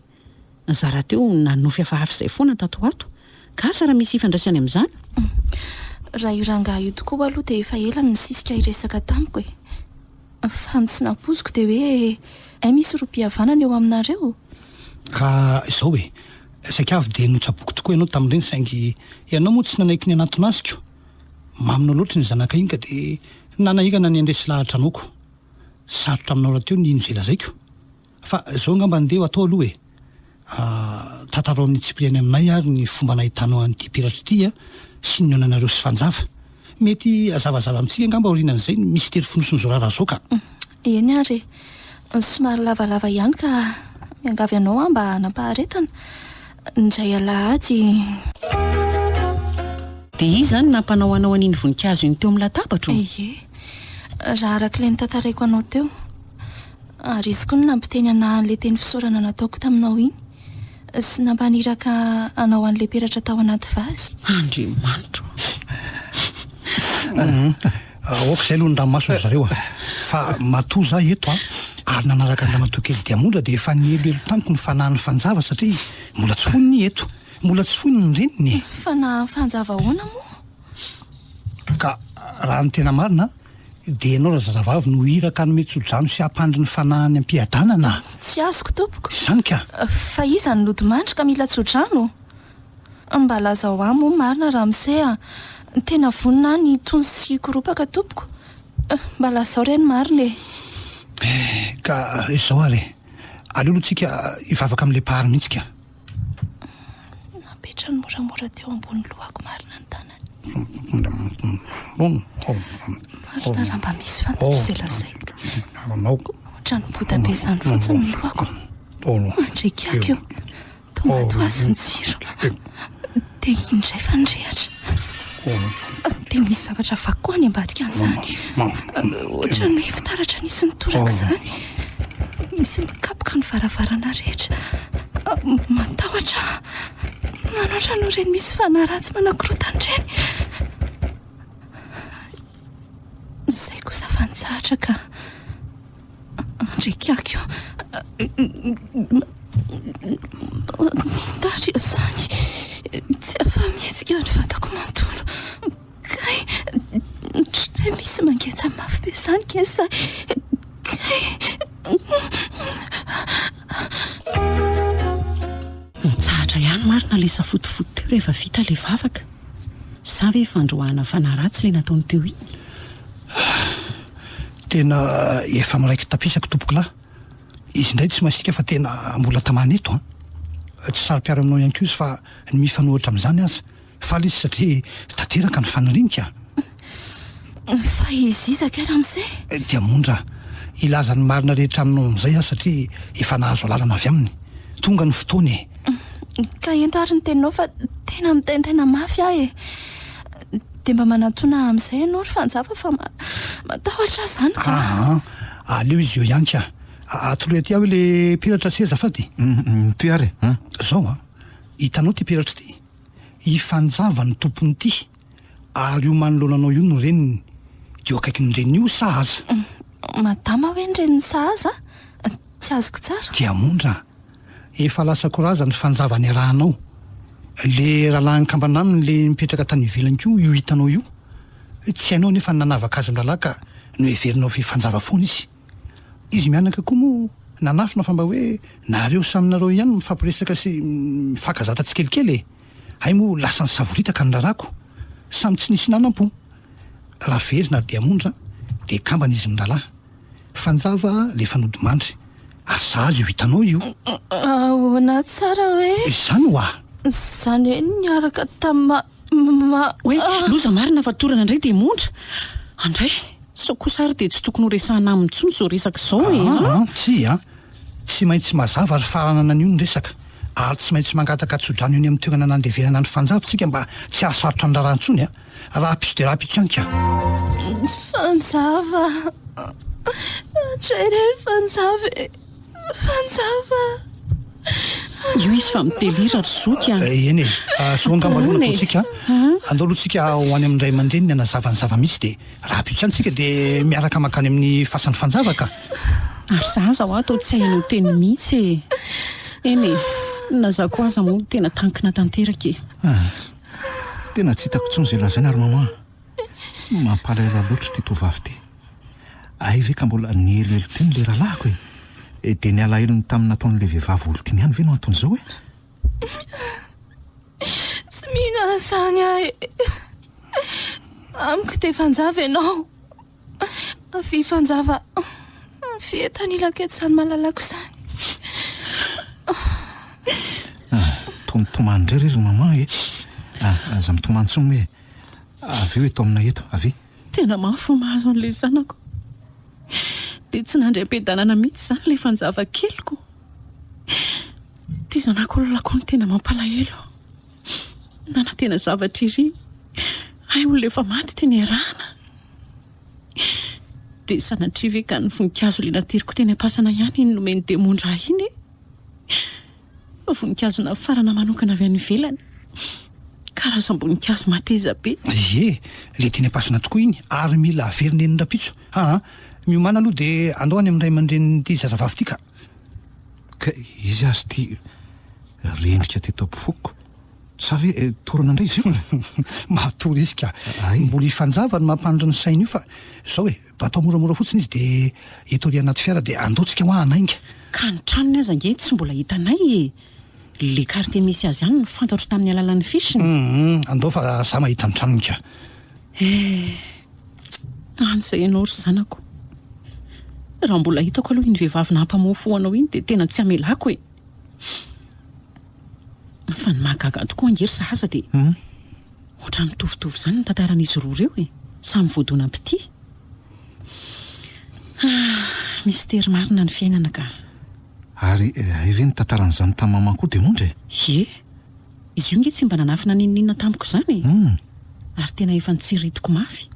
Speaker 2: Za rahateo nanofy hafahafa izay foana tato ho ato. Ka asa raha misy ifandraisany amin'izany?
Speaker 3: Raha io rangahy io tokoa aloha dia efa ela no nisisika hiresaka tamiko e. Fa ny tsy nampoiziko dia hoe hay misy rohim-pihavanana eo aminareo?
Speaker 7: Ka izao e, saika avy dia notsaboiko tokoa ianao tamin'ireny saingy ianao moa tsy nanaiky ny hanatona azy ko. Maminao loatra iny zanaka iny ka dia nanahirana ny handresy lahatra anao ko. Sarotra aminao rahateo ny hino izay lazaiko. Fa izao angamba ndeha ho atao aloha e. Tantarao amin'ny tsipiriany aminay ary ny fomba nahitanao an'ity peratra ity sy ny nihaonanareo sy Fanjava. Mety hazavazava amintsika angamba aorianan'izay ny mistery fonosin'izao raharaha izao ka.
Speaker 3: Eny ary e. Somary lavalava ihany ka miangavy anao aho mba hanam-paharetana. Indray alahady.
Speaker 2: Dia iza izany no nampanao anao an'iny voninkazo iny teo amin'ny latabatro?
Speaker 3: Ie. Raha araka ilay notantaraiko anao teo. Ary izy koa no nampiteny anah an'ilay teny fisaorana nataoko taminao iny. Sy nampaniraka anao an'ilay peratra tao anaty vazy.
Speaker 2: Andriamanitro
Speaker 7: Aoka izay aloha ny ranomaso ry zareo a! Fa matoa za eto a, ary nanaraka an'i ramatoa kely diamondra dia efa nieloelo tamiko ny fanahin'i Fanjava satria mbola tsy foiny ny eto. Mbola tsy foiny ny reniny e!
Speaker 3: Fanahin'i Fanjava ahoana moa?
Speaker 7: Ka raha ny tena marina dia ianao razazavavy no iraka hanome tsodrano sy hampandry ny fanahiny am-piadanana.
Speaker 3: Tsy azoko tompoko.
Speaker 7: Izany ka!
Speaker 3: Fa iza no nodimandry ka mila tsodrano? Mba lazao ahy moa marina ramose a! Tena vonona aho ny hitony sy hikoropaka tompoko. Mba lazao re ny marina e!
Speaker 7: Ka izao ary e! Aleo aloha tsika hivavaka amin'ilay mpahary mihitsy ka!
Speaker 3: Napetrany moramora teo ambony lohako marina ny tanany. Marina raha mba misy fantatro izay lazaiko. Ohatran'ny boda be izany fotsiny ny lohako. Mandriakiaka eo. Toa maty ho azy ny jiro. Dia iny indray fa nirehatra. Dia misy zavatra vaky koa any ambadika an'izany. Ohatran'ny hoe fitaratra nisy nitoraka izany. Misy mikapoka ny varavarana rehetra. Matahotra aho. Manoatra noho ireny misy fanahy ratsy manakorontana ireny. Izay kosa fa nitsahatra ka. Andriakako Nitary izany Tsy afa-mihetsika ny vatako manontolo Kay Ohatran'ny hoe misy mangetja mafy be izany kay sa Kay
Speaker 2: Nitsahatra ihany marina ilay safotofoto teo rehefa vita ilay vavaka. Sa ve fandroahana fanahy ratsy ilay nataony teo iny?
Speaker 7: Tena efa miraiki-tapisaka tompokolahy. Izy indray tsy masiaka fa tena mbola tamana eto an. Tsy saro-piaro aminao ihany koa izy fa ny mifanohitra amin'izany aza. Faly izy satria tanteraka ny faniriany ka.
Speaker 3: Fa izy iza kay ramose?
Speaker 7: Diamondra, hilaza ny marina rehetra aminao amin'izay aho satria efa nahazo alalana avy aminy. Tonga ny fotoana e.
Speaker 3: Ka ento ary ny teninao fa tena mitaintaina mafy aho e. Dia mba manantona ahy amin'izay ianao ry Fanjava fa matahotra aho izany ka.
Speaker 7: Aa, aleo izy eo ihany ka. Atoloy aty aho ilay peratra sy azafady.
Speaker 6: Ity ary e.
Speaker 7: Izao an, hitanao ity peratra ity? I Fanjava no tompon'ity, ary io manoloana anao io no reniny. Dia eo akaikin'ny reniny io sahaza.
Speaker 3: Madama hoe ny reniny sahaza? Tsy azoko tsara.
Speaker 7: Diamondra a! Efa lasa koraza ny fanjava niarahanao. Le rahalahin'ny kambana aminy le nipetraka tany ivelany koa io hitanao io. Tsy hainao anefa ny nanavaka azy mirahalahy ka noheverinao fa hifanjava foana izy. Izy mianaka koa moa nanafina fa mba hoe nareo samy nareo ihany no mifampiresaka sy mifankazatra tsikelikely e! Hay moa lasa nisavoritaka ny raharahako. Samy tsy nisy nanampo. Raha fehezina ry Diamondra dia kambana izy mirahalahy. Fanjava le efa nodimandry. Ary sahaza io hitanao io.
Speaker 3: Ahoana tsara hoe?
Speaker 7: Izany hoa!
Speaker 3: Izany hoe niaraka tamin'i ma.
Speaker 2: Hoe loza marina fa torana indray dia mondra. Andray, sao kosa ary dia tsy tokony ho resahana aminy intsony izao resaka izao e an!
Speaker 7: Aa, tsia an! Tsy maintsy mazava ary faranana an'io ny resaka. Ary tsy maintsy mangataka tsodrano eny amin'ny toerana nandevenana ny fanjava isika mba tsy hahasarotra ny raharaha intsony an! Rahampitso dia rahampitso ihany ka!
Speaker 3: Fanjava! Andray re ry Fanjava e! Fanjava!
Speaker 2: Io izy fa mi-delire ry zoky a!
Speaker 7: Eny e! Zao angamba aloha no ataontsika an! Andao aloha tsika ho any amin'ny ray aman-dreniny hanazava ny zava-misy dia rahampitso ihany tsika dia miaraka mankany amin'ny fasan'i Fanjava ka!
Speaker 2: Ary za aza hoa toa tsy hainao teny mihitsy e! Eny e! Na za koa aza moa tena tankina tanteraka e!
Speaker 6: Tena tsy hitako intsony izay lazaina ry maman a! Mampalahelo ahy loatra ity tovovavy ity. Hay ve ka mbola nieloelo teny ilay rahalahiko e! Dia ny alahelony tamin'ny nataon'ilay vehivavy olon-tiany ihany ve no anton'izao e?
Speaker 3: Tsy mino an'izany aho e! Amiko dia fanjava ianao. Avia fanjava, avia eto anilako eto izany malalako izany.
Speaker 6: Mitomany indray re ry maman e! Ah, aza mitomany intsony moa e! Avy eo eto aminay eto, avia.
Speaker 2: Tena mafy ny mahazo an'ilay zanako. Dia tsy nandry am-piadanana mihitsy izany ilay fanjava keliko. Ity zanako olona koa no tena mampalahelo. Nanantena zavatra ery. Hay olona efa maty ity niarahana. Dia sanatria ve ka ny voninkazo ilay nateriko teny am-pasana ihany iny nomen'i Demondra ahy iny e? Voninkazo nafarana manokana avy any ivelany. Karazam-boninkazo mateza be.
Speaker 7: Ie, ilay teny am-pasana tokoa iny ary mila averina eny rahampitso. Aa, miomàna aloha dia andao any amin'ny ray aman-drenin'ity zazavavy ity ka.
Speaker 6: Ka iza azy ity rendrika teto am-pofoko? Sa ve torana indray izy io?
Speaker 7: Matory izy ka. Mbola hifanjava ny mampandry ny sainy io fa izao e, batao moramora fotsiny izy dia eto ary anaty fiara dia andao tsika hoa hanainga.
Speaker 2: Ka ny tranony aza ange tsy mbola hitanay e! Le quartier misy azy ihany no fantatro tamin'ny alalan'ny fiche-ny.
Speaker 7: Hum, andao fa za mahita ny tranony ka.
Speaker 2: Eh! Any izay ianao ry zanako. Raha mbola hitako aloha iny vehivavy nampamoa fo anao iny dia tena tsy hamelako e! Fa ny mahagaga tokoa ange ry sahaza dia ohatran'ny mitovitovy izany ny tantaran'izy roa ireo e! Samy voadonam-pitia. Ah, mistery marina ny fiainana ka.
Speaker 6: Ary hay ve ny tantaran'izany tamin'i maman koa diamondra e?
Speaker 2: Ie. Izy io nge tsy mba nanafina n'inon'inona tamiko izany e! Ary tena efa notsiriritiko mafy.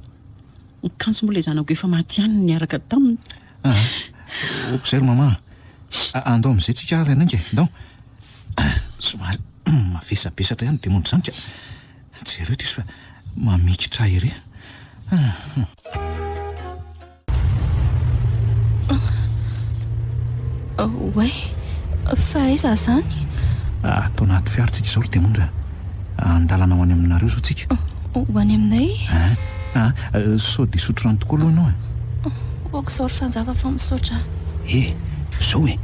Speaker 2: Kanjo moa ilay zanako efa maty ihany no niaraka taminy.
Speaker 6: Ah, ok izay ry maman a. Andao amin'izay tsika ary hanainga e, ndao. Somary mavesabesatra ihany demony izany ka. Jereo ity izy fa mamikitra ahy ery.
Speaker 3: Oay, fa aiza izany?
Speaker 6: Ato anaty fiara tsika izao ry demony ra. An-dalana ho any aminareo izao tsika.
Speaker 3: Ho any aminay?
Speaker 6: Ein? Ah, sao dia hisotro rano tokoa aloha ianao e?
Speaker 3: Ok izao ry Fanjava fa misaotra a.
Speaker 7: E! Zao e!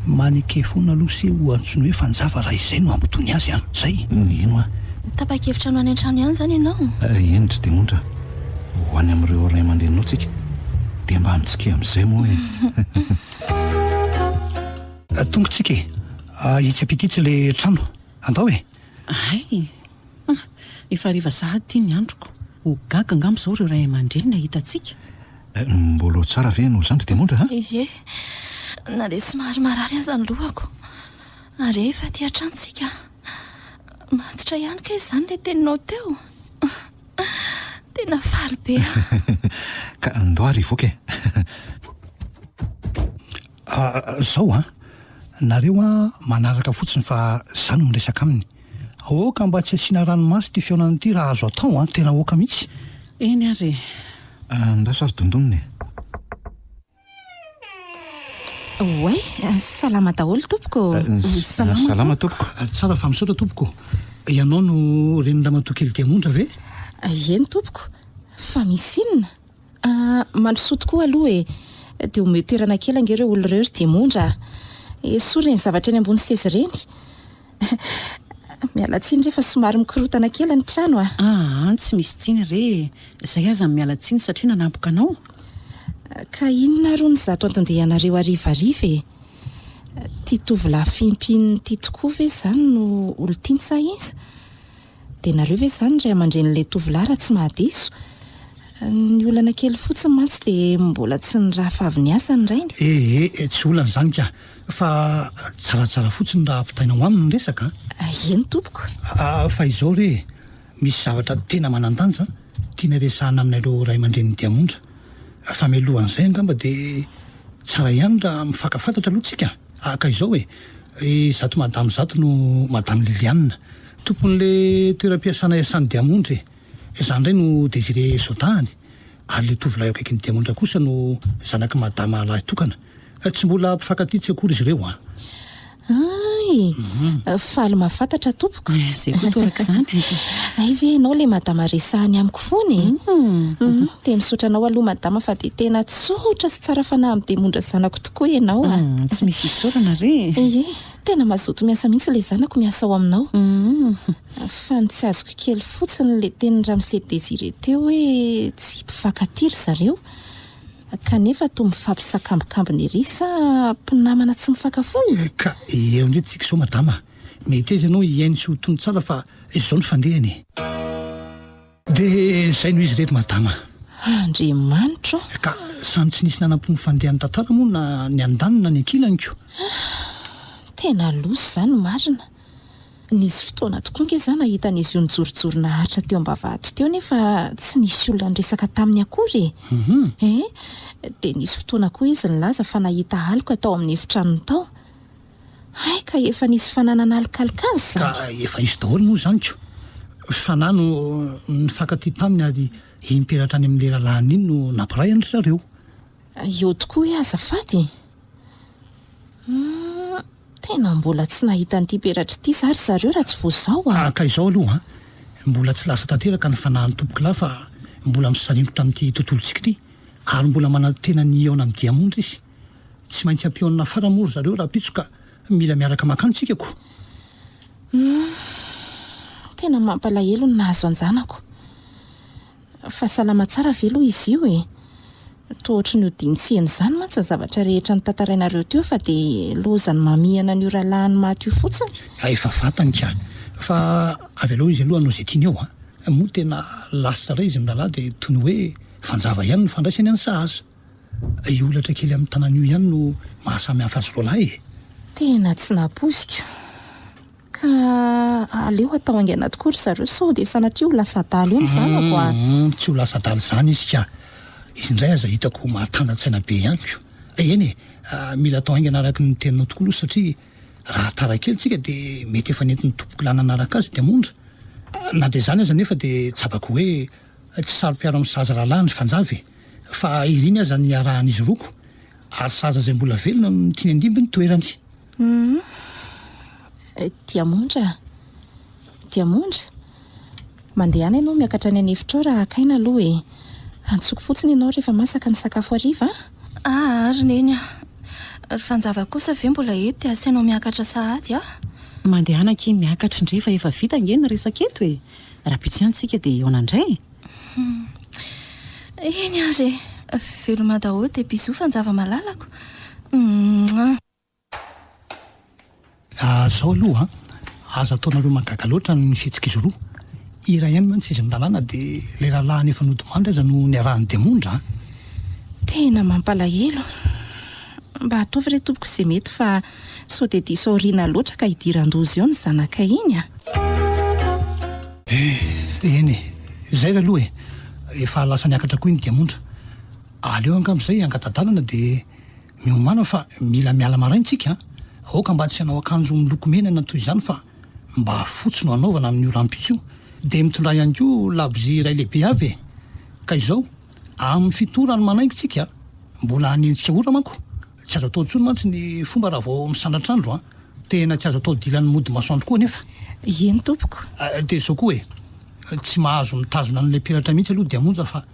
Speaker 7: Maneke foana aloha se ho antsoiny hoe Fanjava raha izay no hampitony azy an! Zay!
Speaker 6: Mino aho.
Speaker 3: Tapa-kevitra ny ho any an-trano ihany izany ianao?
Speaker 6: Eny ry Diamondra, ho any amin'ireo ray aman-dreninao tsika dia mba mitsikia amin'izay moa e!
Speaker 7: Tonga tsika e! Itsy ampita itsy ilay trano. Andao e!
Speaker 2: Hay! Ah! Efa hariva sahady ity ny androko. Ho gaga angamba izao ireo ray aman-dreniny hahita antsika.
Speaker 6: Mbola ao tsara ve ianao zandry Diamondra a?
Speaker 3: Ie, na dia somary marary aza ny lohako. Ary efa aty an-trano tsika. Matotra ihany kay izany ilay teninao teo. Tena faly be aho.
Speaker 6: Ka ndao ary hivoaka e!
Speaker 7: Zao an! Nareo an manaraka fotsiny fa za no miresaka aminy. Aoka mba tsy asiana ranomaso ity fihaonana ity raha azo atao an! Tena aoka mihitsy.
Speaker 2: Eny ary e!
Speaker 6: Andraso ary dondonina e!
Speaker 5: Oay! Salama daholo tompoko
Speaker 6: ô! Salama tompoko!
Speaker 7: Tsara fa misaotra tompoko. Ianao no renin'i ramatoa kely Diamondra ve?
Speaker 5: Eny tompoko. Fa misy inona? Ah, mandrosoa tokoa aloha e! Dia omeo toerana kely ange ireo olona ireo ry Diamondra a! Esory ireny zavatra eny ambony seza ireny. Miala tsiny re fa somary mikorontana kely ny trano a!
Speaker 2: Aa, tsy misy tsiny re e! Izay aza no miala tsiny satria nanampoka anao.
Speaker 5: Ka inona ary hono izato anton-dianareo harivariva e? Ity tovolahy fimpinina ity tokoa ve izany no olon-tiany sa iza? Dia nareo ve izany ray aman-drenin'ilay tovolahy raha tsy mahadiso? Ny olana kely fotsiny mantsy dia mbola tsy nirafa avy niasa ny rainy.
Speaker 7: Eh eh, tsy olana izany ka! Fa tsaratsara fotsiny raha ampitaina ho aminy ny resaka
Speaker 5: an! Eny tompoko.
Speaker 7: Fa izao re e, misy zavatra tena manan-danja tiana resahana aminareo ray aman-drenin'i Diamondra. Fa mialohan'izay angamba dia tsara ihany raha mifankafantatra aloha tsika. Ka izao e, izato madamo izato no madame Liliane. Tompon'le toeram-piasana iasan'i Diamondra e! Izaho indray no Désiré Zodahany, ary le tovolahy eo akaikin'i Diamondra kosa no zanak'i Madama lahitokana. Tsy mbola mpifankatia tsy akory izy ireo an!
Speaker 5: Hay! Faly mahafantatra tompoko.
Speaker 2: Izay koa torak'izany.
Speaker 5: Hay ve ianao ilay madama resahany amiko foana e? Dia misaotra anao aloha madama fa dia tena tsotra sy tsara fanahy amin'i Diamondra zanako tokoa ianao a!
Speaker 2: Tsy misy isaorana re e!
Speaker 5: Ie. Tena mazoto miasa mihitsy ilay zanako miasa ao aminao. Fa ny tsy azoko kely fotsiny ilay tenin'i Ramose Désiré teo hoe tsy mpifankatia ry zareo. Kanefa toa mifampisakambokambona ery sa mpinamana tsy mifankafoy?
Speaker 7: Ka eo indray tsika izao madama. Meteza ianao hihaino sy ho tony tsara fa izao ny fandehany e. Dia izay no izy ireto madama.
Speaker 5: Andriamanitra o!
Speaker 7: Ka samy tsy nisy nanam-po ny fandehan'ny tantara moa na ny andaniny na ny ankilany ko.
Speaker 5: Tena loza izany marina. Nisy fotoana tokoa ange za nahita an'izy io nijorojoro naharitra teo am-bavahady teo nefa tsy nisy olona niresaka taminy akory e! Eh! Dia nisy fotoana koa izy nilaza fa nahita aloka tao amin'ny efitranony tao. Hay ka efa nisy fanahy nanalokaloka azy izany!
Speaker 7: Ka efa izy daholo moa izany ko! Fanahy no nifankatia taminy ary iny peratra any amin'ilay rahalahiny iny no nampiray an-dry zareo.
Speaker 5: Eo tokoa hoe azafady e! Humm, tena mbola tsy nahita an'ity peratra ity za ry zareo raha tsy vao izao a!
Speaker 7: Ka izao aloha an, mbola tsy lasa tanteraka ny fanahin'ny tompokolahy fa mbola misaringotra amin'ity tontolontsika ity ary mbola manantena ny hihaona amin'ny diamondra izy. Tsy maintsy hampihaonina farany moa ry zareo rahampitso ka mila miaraka mankany tsika ko!
Speaker 5: Humm, tena mampalahelo ny nahazo an-janako. Fa salama tsara ve aloha izy io e? Toa ohatry ny odiany tsy heno izany mantsy ny zavatra rehetra notantarainareo teo fa dia lozan'ny mamihana an'io rahalahiny maty io fotsiny.
Speaker 7: Efa fantany ka! Fa avelao izy aloha hanao izay tiany eo a! Moa tena lasa tsara izy mirahalahy dia toy ny hoe fanjava ihany ny fandraisany an'i Sahaza. Io holatra kely amin'ny tanana io ihany no maha samy hafa azy roalahy e!
Speaker 5: Tena tsy nampoiziko. Ka aleo atao haingana tokoa ry zareo sao dia sanatria ho lasa adala eo ny zanako a!
Speaker 7: Humm, tsy ho lasa adala izany izy ka! Izy indray aza hitako mahatana-tsaina be ihany ko! Eny e, mila atao haingana araka ny teninao tokoa aloha satria raha tara kely tsika dia mety efa nentin'ny tompokolahy nanaraka azy diamondra. Na dia izany aza anefa dia tsapako hoe tsy saro-piaro amin'ny zaza rahalahy ny fanjava e! Fa iriny aza ny iarahan'izy roa ko! Ary zaza izay mbola velona no tiany handimby ny toerany.
Speaker 5: Humm. Diamondra a! Diamondra! Mandehana ianao miakatra any an'efitra ao raha haka aina aloha e! Antsoiko fotsiny ianao rehefa masaka ny sakafo hariva a!
Speaker 3: Aa ry Neny a! Ry Fanjava kosa ve mbola eto dia asainao miakatra sahady a!
Speaker 2: Mandehana akia miakatra indray fa efa vita ange ny resaka eto e! Rahampitso ihany tsika dia hihaona indray e!
Speaker 3: Humm. Eny ary e! Veloma daholo dia bisous Fanjava malalako! Mouah!
Speaker 7: Zao aloha an, aza ataonareo mahagaga loatra ny fihetsik'izy roa. Iray ihany mantsy izy mirahalahy na dia ilay rahalahiny efa nodimandry aza no niarahany diamondra an.
Speaker 5: Tena mampalahelo. Mba ataovy re tompoko izay mety fa sao dia diso aoriana loatra ka hidiran-doza eo ny zanakay iny a.
Speaker 7: Eh, eny e, izay re aloha e. Efa lasa niakatra koa iny diamondra. Aleo angamba izay hangata-dalana dia. Miomàna fa mila miala maraina tsika a! Aoka mba tsy hanao akanjo miloko mena na toy izany fa mba fotsy no hanaovana amin'io rahampitso io. Dia mitondrà ihany koa labozia iray lehibe avy e! Ka izao, amin'ny fito ora no manaingo tsika a! Mbola hanenjika ora manko! Tsy azo atao intsony mantsy ny fomba raha vao misandratr'andro a! Tena tsy azo atao dilan'ny mody masoandro koa anefa.
Speaker 5: Eny tompoko.
Speaker 7: Dia izao koa e! Tsy mahazo mitazona an'ilay peratra mihitsy aloha Diamonja fa.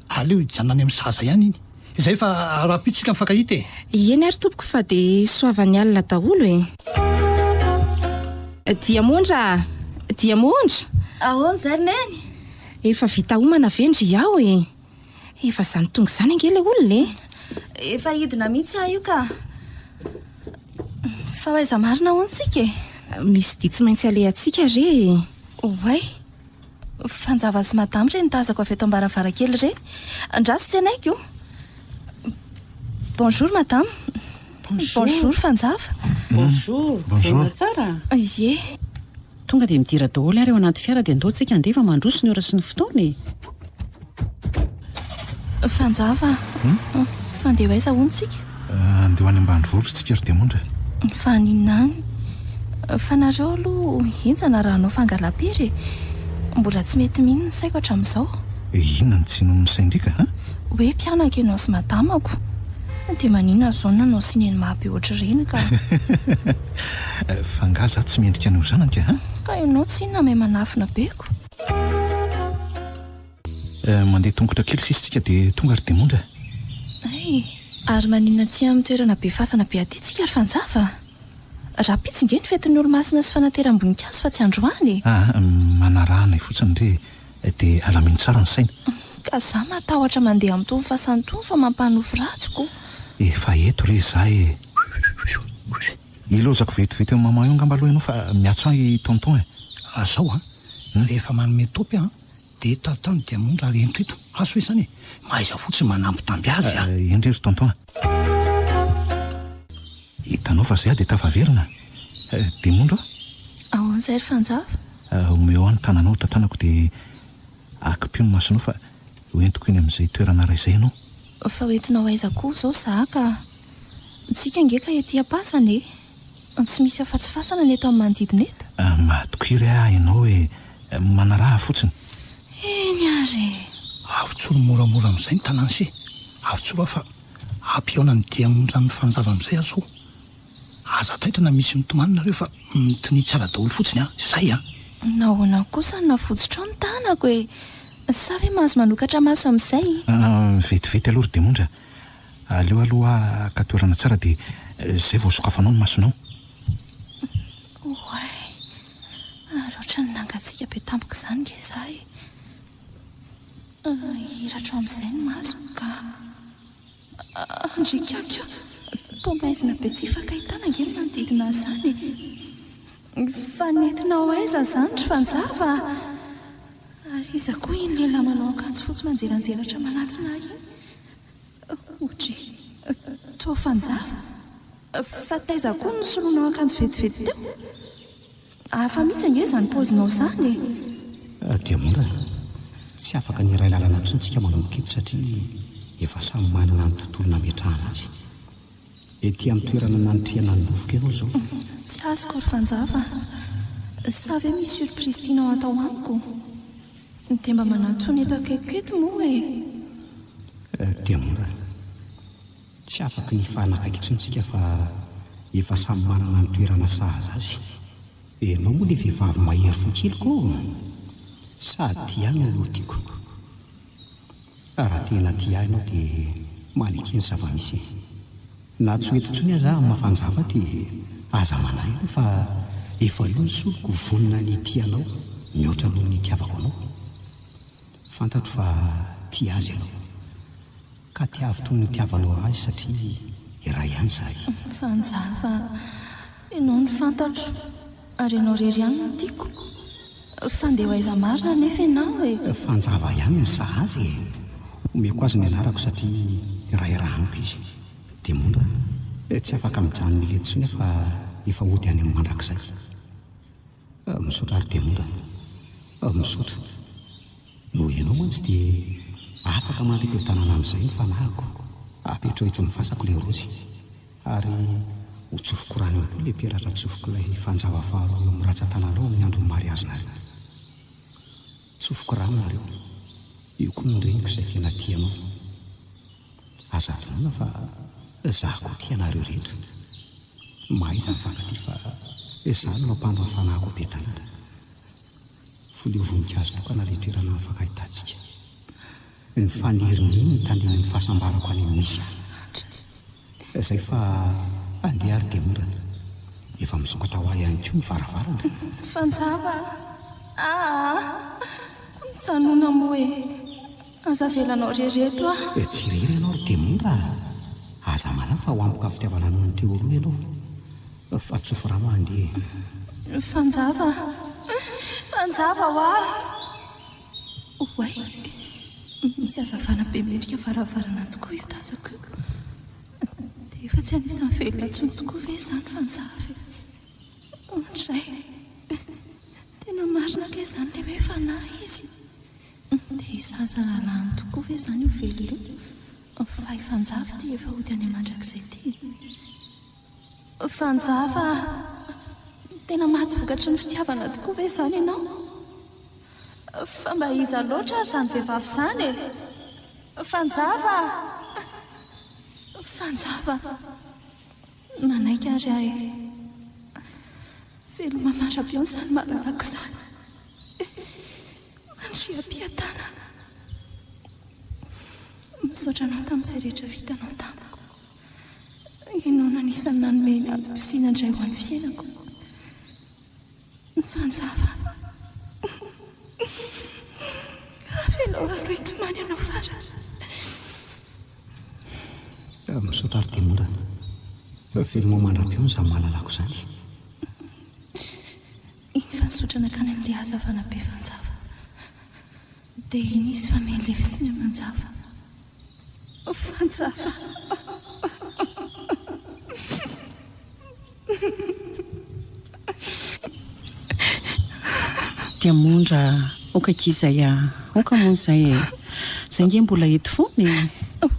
Speaker 7: Aleo hijanona any amin'ny zaza ihany iny. Izay fa rahampitso tsika mifankahita e!
Speaker 5: Eny ary tompoko fa dia soavan'ny alina daholo e! Diamondra a! Diamondra!
Speaker 3: Ahoana izay ry Neny?
Speaker 5: Efa vita homana ve ndry ao e? Efa izany tonga izany ange ilay olona e!
Speaker 3: Efa hidina mihitsy aho io ka! Fa ho aiza marina hono tsika e?
Speaker 5: Misy dia tsy maintsy alehantsika re e!
Speaker 3: Oay! Fanjava sy madama ireny tazako avy eto am-baravarankely ireny. Andraso tsenaiko o. Bonjour madame. Bonjour Fanjava.
Speaker 2: Bonjour.
Speaker 6: Bonjour.
Speaker 2: Velona tsara?
Speaker 3: Ie.
Speaker 2: Tonga dia midira daholo ary ao anaty fiara dia ndao tsika handeha fa mandroso ny ora sy ny fotoana e.
Speaker 3: Fanjava a. Fa andeha ho aiza hono tsika?
Speaker 6: Andeha ho any ambanivohitra tsika ry Diamondra
Speaker 3: e. Fa haninona any? Fa nareo aloha henjana raha hanao fangalam-pery e! Mbola tsy mety mino ny saiko hatramin'izao.
Speaker 6: Inona no tsy inoan'ny sain-driaka a?
Speaker 3: Hoe mpianaka ianao sy madamako? Dia maninona izao no nanao cinéma be ohatr'ireny ka?
Speaker 6: Fa angaha za tsy mendrika ny ho zanaka a?
Speaker 3: Ka ianao tsinona mahay manafina be ko!
Speaker 6: Mandeha tongotra kely sisa tsika dia tonga ry Demondra.
Speaker 3: Hay! Ary maninona aty amin'ny toerana be fasana be aty tsika ry Fanjava? Rahampitso nge ny fetin'ny olomasina sy fanateram-boninkazo fa tsy androany e!
Speaker 6: Aa, manaraha anay fotsiny re e, dia alamino tsara ny saina.
Speaker 3: Ka za matahotra mandeha amin'itony fasana itony fa mampanofy ratsy ko!
Speaker 6: Efa eto re za e! Ilaozako vetivety eo maman eo angamba aloha ianao fa miatso ahy i tonton e.
Speaker 7: Zao an, rehefa manome topy an, dia tantano diamondra ary ento eto. Azo ve izany e? Mahaiza fotsiny manambitamby azy a!
Speaker 6: Eny re ry tonton a. Hitanao fa zay aho dia tafaverina. Diamondra
Speaker 3: a! Ahoana izay ry Fanjava?
Speaker 6: Omeo ahy ny tananao tantanako dia akipio ny masonao fa hoentiko eny amin'izay toerana iray izay ianao.
Speaker 3: Fa hoentinao aiza koa izao za ka? Tsika ange ka ety am-pasana e! Tsy misy afa-tsy fasana ny eto amin'ny manodidina eto.
Speaker 6: Matokia re aho ianao e! Manaraha fotsiny.
Speaker 3: Eny ary e!
Speaker 7: Avotsoro moramora amin'izay ny tanàna se! Avotsoro aho fa hampihaona ny diamondra amin'ny fanjava amin'izay aho zao. Aza taitra na misy mitomany nareo fa mitonia tsara daholo fotsiny an! Zay an!
Speaker 3: Nahoana kosa no navotsitrao ny tanako e? Sa ve mahazo manokatra maso amin'izay?
Speaker 6: Vetivety aloha ry diamondra a! Aleo aloha haka toerana tsara dia izay vao sokafanao ny masonao.
Speaker 3: Oay! Ary ohatran'ny nangatsiaka be tampoka izany nge izaho e! Hiratro amin'izay ny masoko ka! Ndry kaky a! Toa maizina be tsy ifankahitana ange ny manodidina an'izany e! Fa nentinao aiza izany ry Fanjava a? Ary iza koa iny lehilahy manao akanjo fotsy manjelanjelatra manatona ahy iny? Ohatry, toa Fanjava. Fa taiza koa no nisoloanao akanjo vetivety teo? Hafa mihitsy ange izany paozinao izany e!
Speaker 4: Diamondra, tsy afaka ny hiray lalana intsony tsika manomboka eto satria efa samy manana ny tontolo nametrahana azy. Ety amin'ny toerana nanitrihana ny nofoko ianao izao.
Speaker 3: Tsy azoko ry Fanjava a! Sa ve misy surprise tianao hatao amiko? Dia mba manatona eto akaikiko eto moa e!
Speaker 4: Diamondra, tsy afaky ny hifanakaiky intsony tsika fa efa samy manana ny toerana sahaza azy. Ianao moa ilay vehivavy mahery fo kely ko! Sady tia ahy no tiako. Raha tena tia ahy ianao dia maneke ny zava-misy e! Na tsy ho eto intsony aza aho amin'ny maha-fanjava dia aza manahy ianao fa efa eo ny soloko vonona ny hitia anao mihoatra noho ny itiavako anao. Fantatro fa tia azy ianao. Ka tiavo toy ny nitiavanao azy satria iray ihany izahay.
Speaker 3: Fanjava, ianao no fantatro ary ianao irery ihany no tiako. Fa ndeha ho aiza marina anefa ianao e?
Speaker 4: Fanjava ihany ny sahaza e! Omeko azy ny anarako satria iray ra amiko izy. Demondra, tsy afaka mijanona eto intsony aho fa efa hody any amin'ny mandrakizay. Misaotra ry Demondra a! Misaotra. Noho ianao mantsy dia afaka mandri-piadanana amin'izay ny fanahiko. Apetraho eto amin'ny fasako ilay raozy. Ary ho tsofiko rano ihany koa ilay peratra tsofiko ilay fanjava faharoa eo amin'ny ratsan-tananao amin'ny andron'ny mariazinareo. Tsofiko rano nareo. Io koa ny reniko izay tena tia anao. Aza adinoina fa za koa tia anareo rehetra. Mahaiza mifankatia fa za no mampandro ny fanahiko am-piadanana. Folio voninkazo tokana ilay toerana nifankahitantsika. Ny faniriny iny no tandindon'ny fahasambarako any amin'ny misy ahy. Zay fa andeha ary dia mora. Efa misokatra ho ahy ihany koa ny varavarana.
Speaker 3: Fanjava aa! Mijanona moa e! Aza avelanao irery eto aho.
Speaker 4: Tsy irery ianao ry Demora a! Aza manahy fa ho ampoka fitiavana noho ny teo aloha ianao. Fa tsofy rano aho andeha
Speaker 3: e! Fanjava a! Fanjava hoa! Oay! Misy hazavana be mendrika varavarana tokoa io tazako io. Dia efa tsy anisan'ny velona intsony tokoa ve izany Fanjava e? Ohatrizay. Tena marina kay izany ilay hoe fanahy izy. Dia zaza rahalahiny tokoa ve izany io velona io? Fa i Fanjava ity efa hody any mandrakizay ity e. Fanjava a! Tena maty vokatry ny fitiavana tokoa ve izany ianao? Fa mba iza loatra ary izany vehivavy izany e? Fanjava a! Fanjava a! Manaiky ary aho e! Veloma mandra-pihaona izany malalako izany. Mandria-piadanana. Misaotra anao tamin'izay rehetra vitanao tamiko. Ianao no anisan'ny nanome ny antom-pisiana indray ho an'ny fiainako. Fanjava. Avelao aloha hitomany ianao farany.
Speaker 4: Misaotra ry Demora. Veloma mandra-peo izany malalako izany.
Speaker 3: Iny fa nizotra nankany amin'ilay hazavana be fanjava. Dia iny izy fa mihalefy sy mihamanjava. Fanjava.
Speaker 2: Diamondra, aoka akia izay a! Aoka moa izay e! Izay ange mbola eto foana e!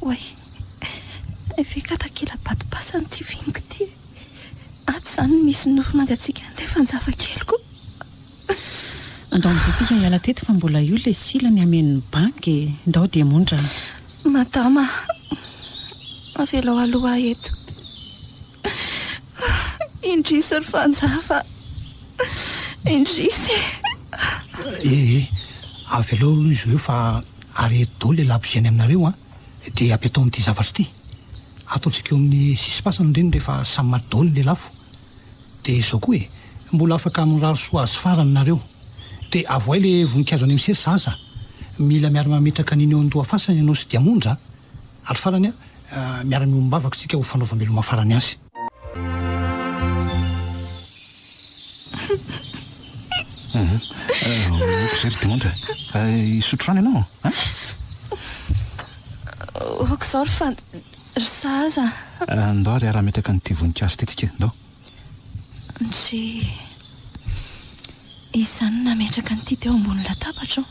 Speaker 3: Oay! Eveka takela-bato-pasana ity viniko ity e! Ato izany no misy nofo mangatsiaka an'ilay fanjava keliko.
Speaker 2: Andao amin'izay tsika hiala teto fa mbola io ilay sila ny hameno ny banky e! Ndao Diamondra a!
Speaker 3: Madama a! Avelao aloha aho eto. Indrisy ry Fanjava a! Indrisy e!
Speaker 7: Eh eh! Avelao aloha izy ireo fa areto daholo ilay labozia any aminareo an! Dia apetao amin'ity zavatra ity. Ataontsika eo amin'ny sisim-pasana ireny rehefa samy maty daholo ny lelafo. Dia izao koa e, mbola afaka mirary soa azy farany nareo. Dia avohay le voninkazo any amin'ny sery zaza. Mila miara-mametraka an'iny eo an-doha-fasana ianao sy Diamondra a! Ary farany a, miara-miombom-bavaka isika ho fanaovam-beloma farany azy.
Speaker 6: Ok izay ry Diamondra a! Hisotro rano ianao an?
Speaker 3: Ok izao ry Fant. Ry sahaza
Speaker 6: a! Ndao ary hiara-hametraka an'ity voninkazo ity tsika e! Ndao.
Speaker 3: Ndry. Iza izany no nametraka an'ity teo ambony latabatra ô?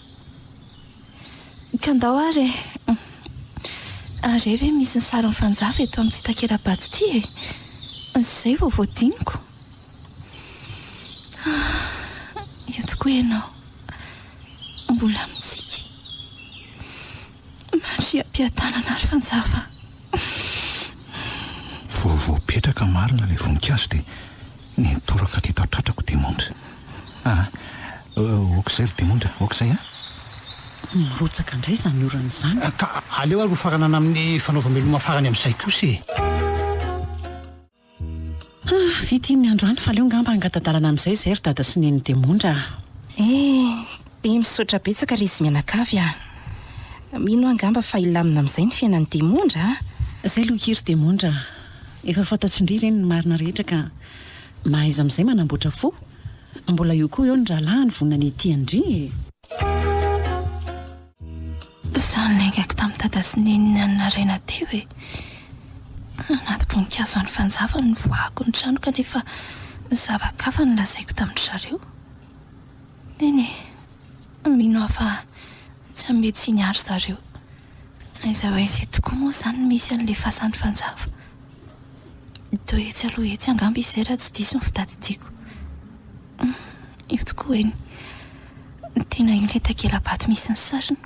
Speaker 3: Ka ndao ary e! Ary re ve misy ny sarin'i Fanjava eto amin'ity takela-bato ity e? Izay vao voadiniko. Ah, io tokoa ianao. Mbola mitsiky. Mandriam-piadanana ary Fanjava.
Speaker 6: Vao voapetraka marina ilay voninkazo dia nitoraka teto an-tratrako Diamondra. Ah, ok izay ry Diamondra, ok izay an!
Speaker 2: Mirotsaka indray izany orana izany.
Speaker 7: Ka aleo ary hofaranana amin'ny fanaovam-beloma farany amin'izay kosa e!
Speaker 2: Ah, vita iny ny androany fa aleo ngamba hangata-dalana amin'izay izay ry dada sy neny Diamondra a!
Speaker 5: Eh, dia misaotra betsaka ry izy mianakavy a! Mino aho angamba fa hilamina amin'izay ny fiainan'i Diamondra a!
Speaker 2: Izay aloha akia ry Diamondra a! Efa fantatr'indry ireny ny marina rehetra ka mahaiza amin'izay manamboatra fo! Mbola eo koa eo ny rahalahiny vonona ny hitia an-dry e!
Speaker 3: Izaho niaingako tamin'i dada sy neny ny an'i Naraina teo e! Anaty voninkazo any Fanjava no nivoahako ny trano kanefa zava-kafa no lazaiko tamin-dry zareo. Eny e! Mino aho fa tsy hanome tsiny ahy ry zareo. Aiza ho aiza eto tokoa moa izany no misy an'ilay fasan'i Fanjava? Toa etsy aloha etsy angamba izay raha tsy diso ny fitadidiako. Io tokoa eny. Tena io ilay takela-bato misy ny sariny.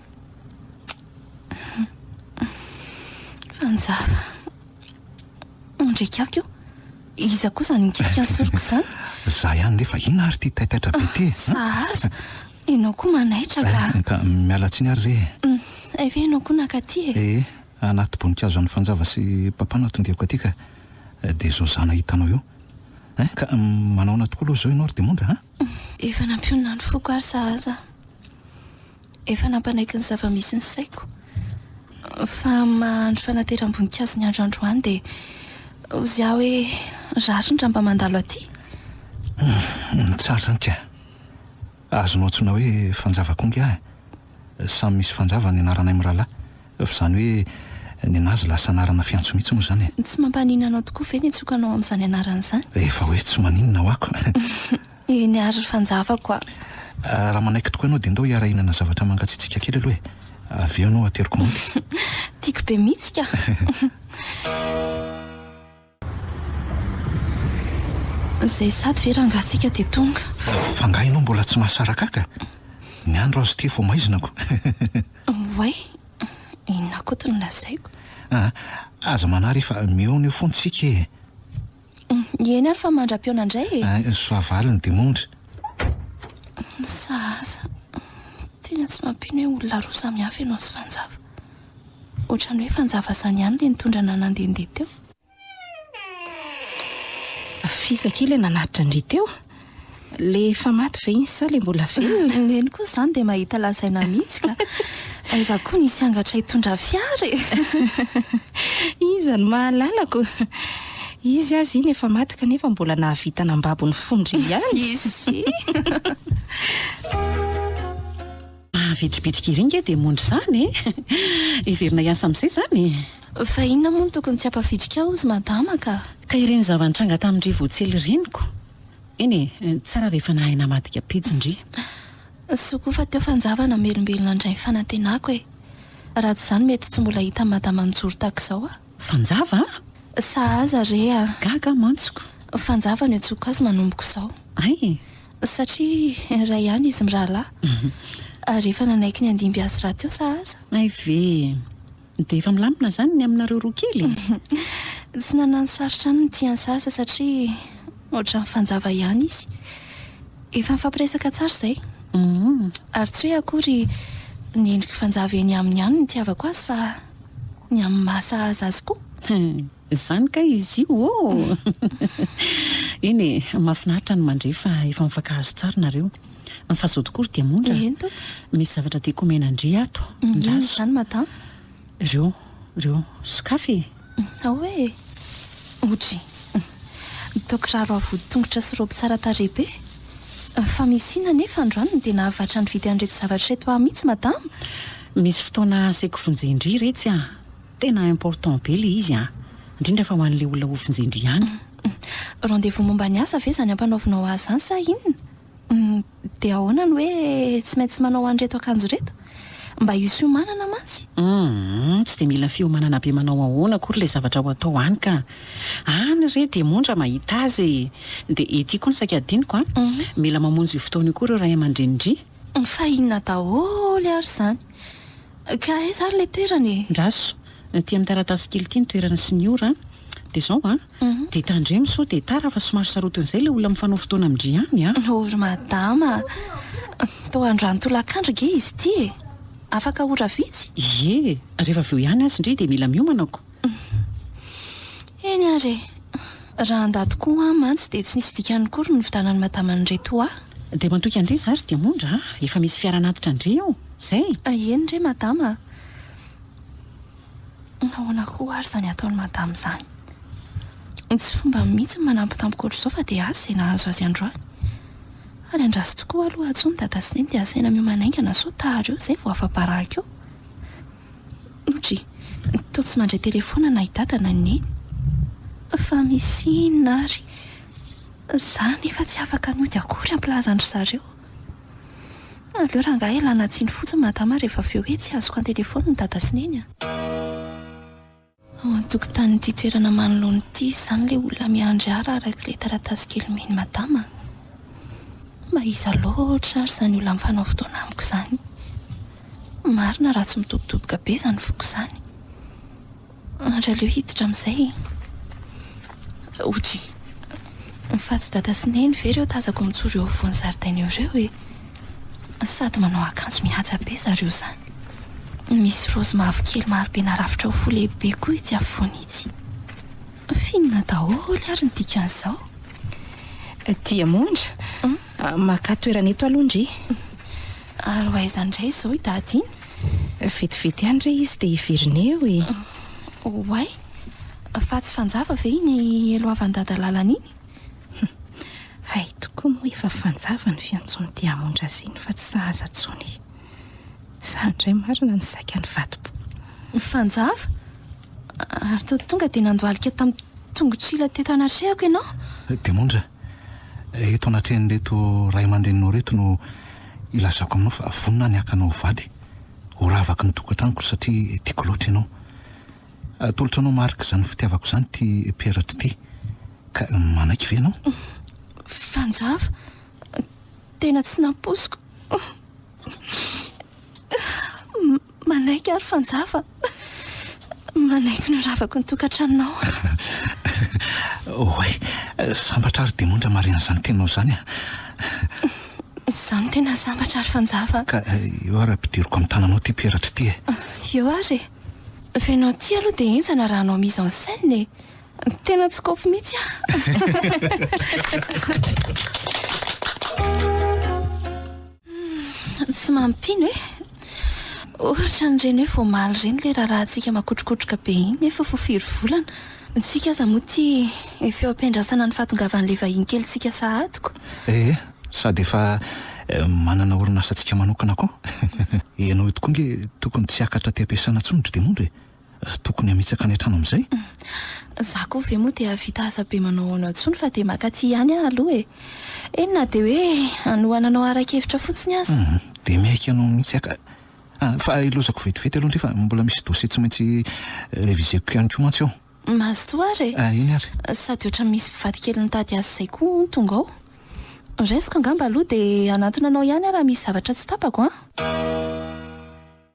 Speaker 3: Fanjava. Ndry-kiaka io. Iza koa izany mikitika ny soroko izany?
Speaker 6: Za ihany nefa inona ary ity taitaitra be ity e?
Speaker 3: Sahaza. Ianao koa manaitra ka.
Speaker 6: Ka miala tsiny ary re
Speaker 3: e. Hay ve ianao koa naka aty e?
Speaker 6: Ee, anaty voninkazo an'i Fanjava sy Papa no atondiako aty ka. Dia izao za nahita anao io. Hein, ka manaona tokoa aloha izao ianao ry Diamondra a?
Speaker 3: Efa nampionona ny foko ary sahaza. Efa nampanaiky ny zava-misy ny saiko. Fa amin'ny maha andro fanateram-boninkazo ny andro androany dia hozy aho hoe rariny raha mba mandalo aty.
Speaker 6: Humm, tsara izany ka. Azonao antsoina hoe Fanjava koa ange aho e. Samy misy Fanjava ny anaranay mirahalahy. Fa izany hoe nenazy lasa anarana fiantso mihitsy moa izany e.
Speaker 3: Tsy mampaninona anao tokoa ve ny antsoiko anao amin'izany anarana izany?
Speaker 6: Efa hoe tsy maninona ho'ako.
Speaker 3: Eny ary ry Fanjavako a.
Speaker 6: Raha manaiky tokoa ianao dia ndao hiara-hihinana zavatra mangatsiatsiaka kely aloha e. Avy eo ianao ateriko mody.
Speaker 3: Tiako be mihitsy ka. Izay sady ve rangaha tsika dia tonga.
Speaker 6: Fa angaha ianao mbola tsy mahasaraka ahy ka? Ny andro aza ity vao maizina ko.
Speaker 3: Oay, inona koa no lazaiko?
Speaker 6: Ah, aza manary fa mihaona eo foana tsika e.
Speaker 3: Eny ary fa mandra-pihaona indray e.
Speaker 6: Ah, soavaly ny diamondra.
Speaker 3: Sahaza. Tena tsy mampino hoe olona roa samy hafa ianao sy Fanjava. Ohatran'ny hoe Fanjava izany ihany ilay nitondra anà nandehandeha teo.
Speaker 5: F'iza akia ilay nanatitra an-dry teo? Ilay efa maty ve iny sa ilay mbola velona?
Speaker 3: Neny koa izany dia mahita lazaina mihitsy ka! Aiza koa nisy angatra hitondra fiara e!
Speaker 5: Iza no mahalala ko! Izy aza iny efa maty kanefa mbola nahavita nambabo ny fon-dry ihany.
Speaker 3: Izy.
Speaker 2: Mahavitribitrika ery nge dia mondry izany e! Hiverina hiasa amin'izay izany e!
Speaker 3: Fa inona moa no tokony tsy hampavitrika ahy hozy madama ka?
Speaker 2: Ka ireny zava-nitranga tamin-dry voatsely ireny ko! Eny e, tsara rehefa nahay namadika pejy ndry.
Speaker 3: Soa koa fa teo fanjava namelombelona indray ny fanantenako e! Raha tsy izany mety tsy mbola hitan'i madama mijoro tahaka izao aho.
Speaker 2: Fanjava a!
Speaker 3: Sahaza re a!
Speaker 2: Gaga aho mantsiko.
Speaker 3: Fanjava no iantsoako azy manomboka izao.
Speaker 2: Hay e!
Speaker 3: Satria iray ihany izy mirahalahy. Ary efa nanaiky ny handimby azy rahateo sahaza.
Speaker 2: Hay ve e! Dia efa milamina izany ny aminareo roa kely e?
Speaker 3: Tsy nanano sarotra any ny tia an'i Sahaza satria ohatran'ny fanjava ihany izy. Efa nifampiresaka tsara izay. Ary tsy hoe akory ny endriky fanjava eny aminy ihany no itiavako azy fa ny amin'ny maha sahaza azy koa.
Speaker 2: Izany kay izy io ô! Eny e, mahafinaritra ny mandre fa efa mifankahazo tsara nareo. Fa zao tokoa ry Diamondra a!
Speaker 3: Eny tompoko.
Speaker 2: Misy zavatra tiako omena an-dry ato.
Speaker 3: Inona
Speaker 2: Andraso.
Speaker 3: izany madama?
Speaker 2: Ireo, ireo. Sokafy e!
Speaker 3: Ao e! Odry. Toa kiraro avo tongotra sy raoby tsara tarehy be. Fa misy inona anefa androany no dia nahavatra nividy an'ireto zavatra ireto ahy mihitsy madama?
Speaker 2: Misy fotoana asaiko vonjen-dry iretsy a! Tena important be le izy a! Indrindra fa ho an'le olona ho vonjen-dry ihany.
Speaker 3: Rendez-vous momba ny asa ve izany ampanaovinao ahy izany sa inona? Dia ahoana no hoe tsy maintsy manao an'ireto akanjo ireto? Mba hisy fiomanana mantsy.
Speaker 2: Humm, tsy dia mila fiomanana be manao ahoana akory ilay zavatra ho atao any ka. Any re dia mondra mahita azy e! Dia ety koa ny saika hadinoko an! Mila mamonjy io fotoana io koa ireo ray aman-drenin-dry.
Speaker 3: Fa inona daholo ary izany? Ka aiza ary ilay toerana e?
Speaker 2: Ndraso, ity amin'ny taratasy kely ity ny toerana sy ny ora an! Dia izao an! Dia tandremo sao dia tara fa somary sarotiny izay ilay olona mifanao fotoana amin-dry any an!
Speaker 3: O ry madama a! Toa androany tolakandro ange izy ity e! Afaka ora vitsy?
Speaker 2: Ie! Rehefa avy eo ihany aza ndry dia mila miomana ko!
Speaker 3: Eny ary e! Raha handà tokoa aho mantsy dia tsy nisy dikany akory ny nividanan'i madama an'ireto ahy.
Speaker 2: Dia matoky an-dry za ry Diamondra a! Efa misy fiara hanatitra an-dry eo! Zay!
Speaker 3: Eny re madama a! Nahoana koa ary izany ataon'i madama izany? Tsy fombany mihitsy ny manampitampoka ohatr'izao fa dia asa izay nahazo azy androany. Ary andraso tokoa aloha antsoy ny dada sy neny dia asaina miomana haingana sao tara eo izay vao afa-baraka eo. Otry, toa tsy mandray telefaona na i dada na i neny. Fa misy inona ary? Za nefa tsy afaka ny hody akory hampilaza an-dry zareo. Aleo rangahy ialana tsiny fotsiny madama rehefa avy eo hoe tsy azoko an-telefaonina ny dada sy neny a! Ao an-tokotanin'ity toerana manoloana ity izany ilay olona miandry ahy raha araka ilay taratasy kely nomen'i madama a! Mba iza loatra ary izany olona mifanao fotoana amiko izany? Marina raha tsy midobodoboka be izany foko izany. Ary aleo hiditra amin'izay e! Odry! Fa tsy dada sy neny ve ireo tazako mijoro eo afovoan'ny zaridaina eo ireo e? Sady manao akanjo mihaja be zareo izany. Misy raozy mavokely marobe narafitra ho fo lehibe koa itsy afovoany itsy. F'inona daholo ary ny dikan'izao?
Speaker 5: Diamondra, makà toerana eto aloha ndry.
Speaker 3: Ary ho aiza indray izao i dada iny?
Speaker 5: Vetivety ihany re izy dia hiverina eo e!
Speaker 3: Oay! Fa tsy fanjava ve iny eloavan'i dada lalana iny?
Speaker 5: Hay tokoa moa efa fanjava ny fiantsoan'i Diamondra azy iny fa tsy sahaza intsony. Izaho indray marina no saika nivadi-po.
Speaker 3: Fanjava? Ary toa tonga dia nandohalika tamin'ny tongotr'ila teto anatrehako ianao?
Speaker 6: Diamondra, eto anatrehan'ireto ray aman-dreninao ireto no ilazako aminao fa vonona ny haka anao ho vady, ho ravaky ny tokantranoko satria tiako loatra ianao. Atolotro anao marika izany fitiavako izany ity peratra ity, ka manaiky ve ianao?
Speaker 3: Fanjava, tena tsy nampoiziko. Manaiky ary Fanjava, manaiky ny ho ravako ny tokantranonao.
Speaker 6: Oay, sambatra ary Diamondra mahare an'izany teninao izany a!
Speaker 3: Izaho no tena sambatra ary Fanjava.
Speaker 6: Ka eo ary ampidiriko amin'ny tananao ity peratra ity e!
Speaker 3: Eo ary e! Fa ianao ity aloha dia henjana raha hanao mise en scène e! Tena tsy kôpy mihitsy aho. Tsy mampino e! Ohatran'ireny hoe vao omaly ireny ilay raharahantsika makotrokotroka be iny nefa vao firy volana. Tsika aza moa ity efa eo am-piandrasana ny fahatongavan'ilay vahiny kelintsika sahady ko.
Speaker 6: Ee, sady efa manana orinasantsika manokana koa. Ianao io tokoa ange tokony tsy hiakatra aty am-piasana intsony ry Demondra e. Tokony hamitsaka any an-trano amin'izay.
Speaker 3: Za koa ve moa dia hahavita asa be manao ahoana intsony fa dia maka aty ihany aho aloha e. Eny na dia hoe hanohana anao ara-kevitra fotsiny aza.
Speaker 6: Hum, dia miaiky anao mihitsy aho ka. Ah, fa ilozako vetivety aloha ndry fa mbola misy dossier tsy maintsy réviser-ko ihany koa mantsy ao.
Speaker 3: Mazotoa ary e.
Speaker 6: Ah, eny ary.
Speaker 3: Sady ohatran'ny misy mpivady kely mitady azy izay koa hono tonga ao. Raisiko angamba aloha dia hanantona anao ihany aho raha misy zavatra tsy tapako an.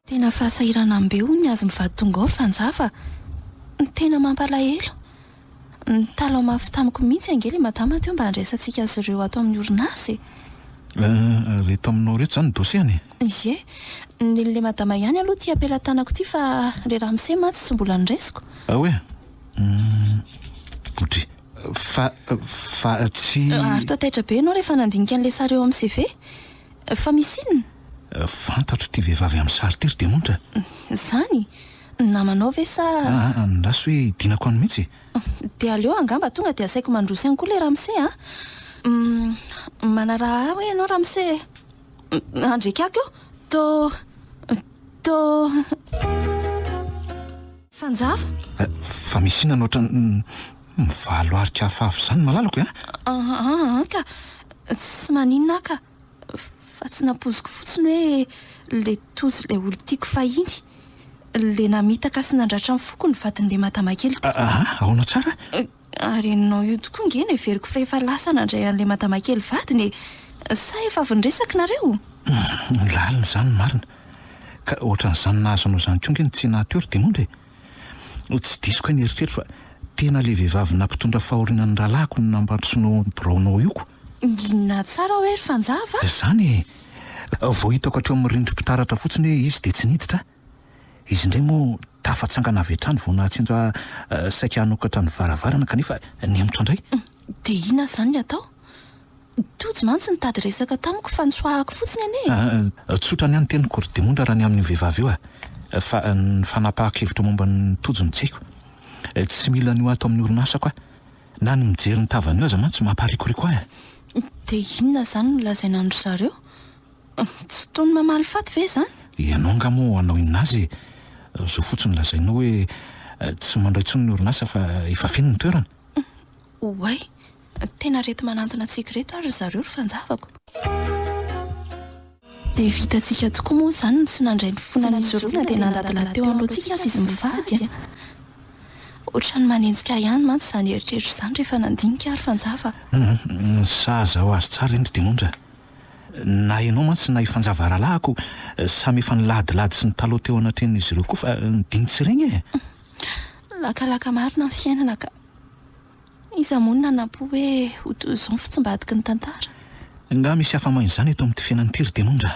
Speaker 3: Tena fahasahiranam-be hono ny azy mivady tonga ao ry Fanjava a! Tena mampalahelo. Nitalaho mafy tamiko mihitsy ange ilay madama teo mba handraisantsika azy ireo ato amin'ny orinasa e!
Speaker 6: Ireto aminao ireto izany ny dossier-ny e?
Speaker 3: Ie. Ny an'ilay madama ihany aloha ity am-pelatanako ity fa ilay ramose mantsy tsy mbola noraisiko.
Speaker 6: Ah ouais? Hum. Odry. Fa, fa tsy.
Speaker 3: Ary toa taitra be ianao rehefa nandinika an'ilay sary eo amin'ny CV? Fa misy inona?
Speaker 6: Fantatro ity vehivavy amin'ny sary ity ry Diamondra.
Speaker 3: Izany? Namanao ve sa.
Speaker 6: Aa, andraso hoe hidinako any mihitsy e.
Speaker 3: Dia aleo angamba tonga dia asaiko mandroso ihany koa ilay ramose a. Manaraha ahy hoe ianao ramose e. Andrekako io. To. To. Fanjava?
Speaker 6: Fa misy inona no ohatran'ny mivalo arika hafahafa izany malalako e?
Speaker 3: Aa ka. Tsy maninona aho ka. Fa tsy nampoiziko fotsiny hoe le Tojo ilay olon-tiako fahiny. Le namitaka sy nandratra ny foko ny vadin'ilay madama kely teo.
Speaker 6: Aa, ahoana tsara?
Speaker 3: Ary ianao io tokoa nge no heveriko fa efa lasa nandray an'ilay madama kely vadiny e! Sa efa avy niresaka nareo?
Speaker 6: Lalina izany ny marina. Ka ohatran'izany nahazo anao izany koa nge no tsy naha teo ry Diamondra e! Tsy diso kay ny eritreritro fa tena ilay vehivavy nampitondra fahoriana ny rahalahiko no nampandrosoanao ny biraonao io ko!
Speaker 3: Inona tsara hoe ry Fanjava a?
Speaker 6: Izany e! Vao hitako hatreo amin'ny rindrim-pitaratra fotsiny hoe izy dia tsy niditra aho. Izy indray moa tafatsangana avy hatrany vao nahatsinjo ahy saika hanokatra ny varavarana kanefa nihemotra indray.
Speaker 3: Dia inona izany ny atao? Tojo mantsy nitady resaka tamiko fa nitsoahako fotsiny anie e!
Speaker 6: Ah, tsotra ny ahy ny teniko ry Demondra raha ny amin'io vehivavy io ah! Fa ny fanapahan-kevitra momba an'i Tojo no tsy haiko. Tsy mila an'io ato amin'ny orinasako aho. Na ny mijery ny tavany io aza mantsy mamparikoriko ahy.
Speaker 3: Dia inona izany no lazaina amin-dry zareo? Tsy toy ny mamaly faty ve izany?
Speaker 6: Ianao angaha moa hanao inona azy e? Izao fotsiny lazainao hoe tsy mandray intsony ny orinasa fa efa feno ny toerana.
Speaker 3: Oay! Tena areti-manantona antsika ireto ary ry zareo ry fanjavako. Dia vitantsika tokoa moa izany ny tsy nandray ny fonan'izy roa na dia nandadilady teo anoloantsika aza izy mivady a! Ohatran'ny manenjika ahy ihany mantsy izany eritreritra izany rehefa nandinika aho ry Fanjava
Speaker 6: a! Hum, sahaza ho azy tsara iny ry Diamondra. Na ianao mantsy na i Fanjava rahalahiko samy efa niladilady sy nitalaho teo anatrehan'izy ireo koa fa nidiny tsy regny e!
Speaker 3: Lakalaka marina ny fiainana ka! Iza moa no nanampo hoe ho toy izao ny fitsimbadiky ny tantara?
Speaker 6: Nga misy afa-maina izany eto amin'ity fiainana ity ry Diamondra?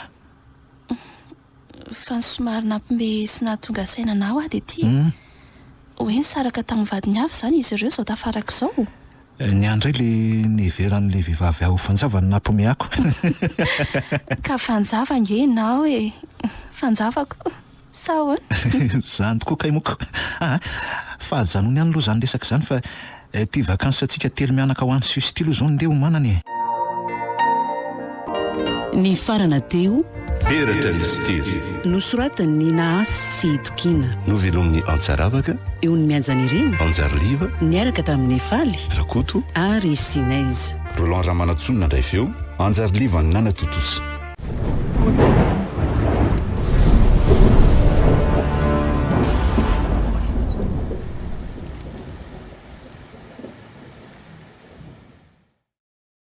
Speaker 3: Fa ny somary nampime sy nahatonga saina anà hoa dia ity e! Hoe nisaraka tamin'ny vadiny avy izany izy ireo izao tafaraka izao?
Speaker 6: Ny ahy indray le niheveran'ilay vehivavy ahy ho fanjava no nampime ako.
Speaker 3: Ka fanjava ange ianao e! Fanjavako. Sa ahoana?
Speaker 6: Izany tokoa kay moko aa! Fa ajanony ihany aloha izany resaka izany fa ity vacances antsika telo mianaka ho any Suisse ity aloha izao ndeha homanana e!
Speaker 2: Nifarana teo.
Speaker 1: Peratra Mistery.
Speaker 2: Nosoratan'i Nahasy sy Itokiana.
Speaker 1: Novelomin'i Antsaravaka.
Speaker 2: Eo ny Mianjanirina.
Speaker 1: Anjariliva.
Speaker 2: Niaraka tamin'i Faly.
Speaker 1: Rakoto.
Speaker 2: Ary Sinaiza.
Speaker 1: Roland Ramanantsoa nandray feo. Anjariliva nanatontosa.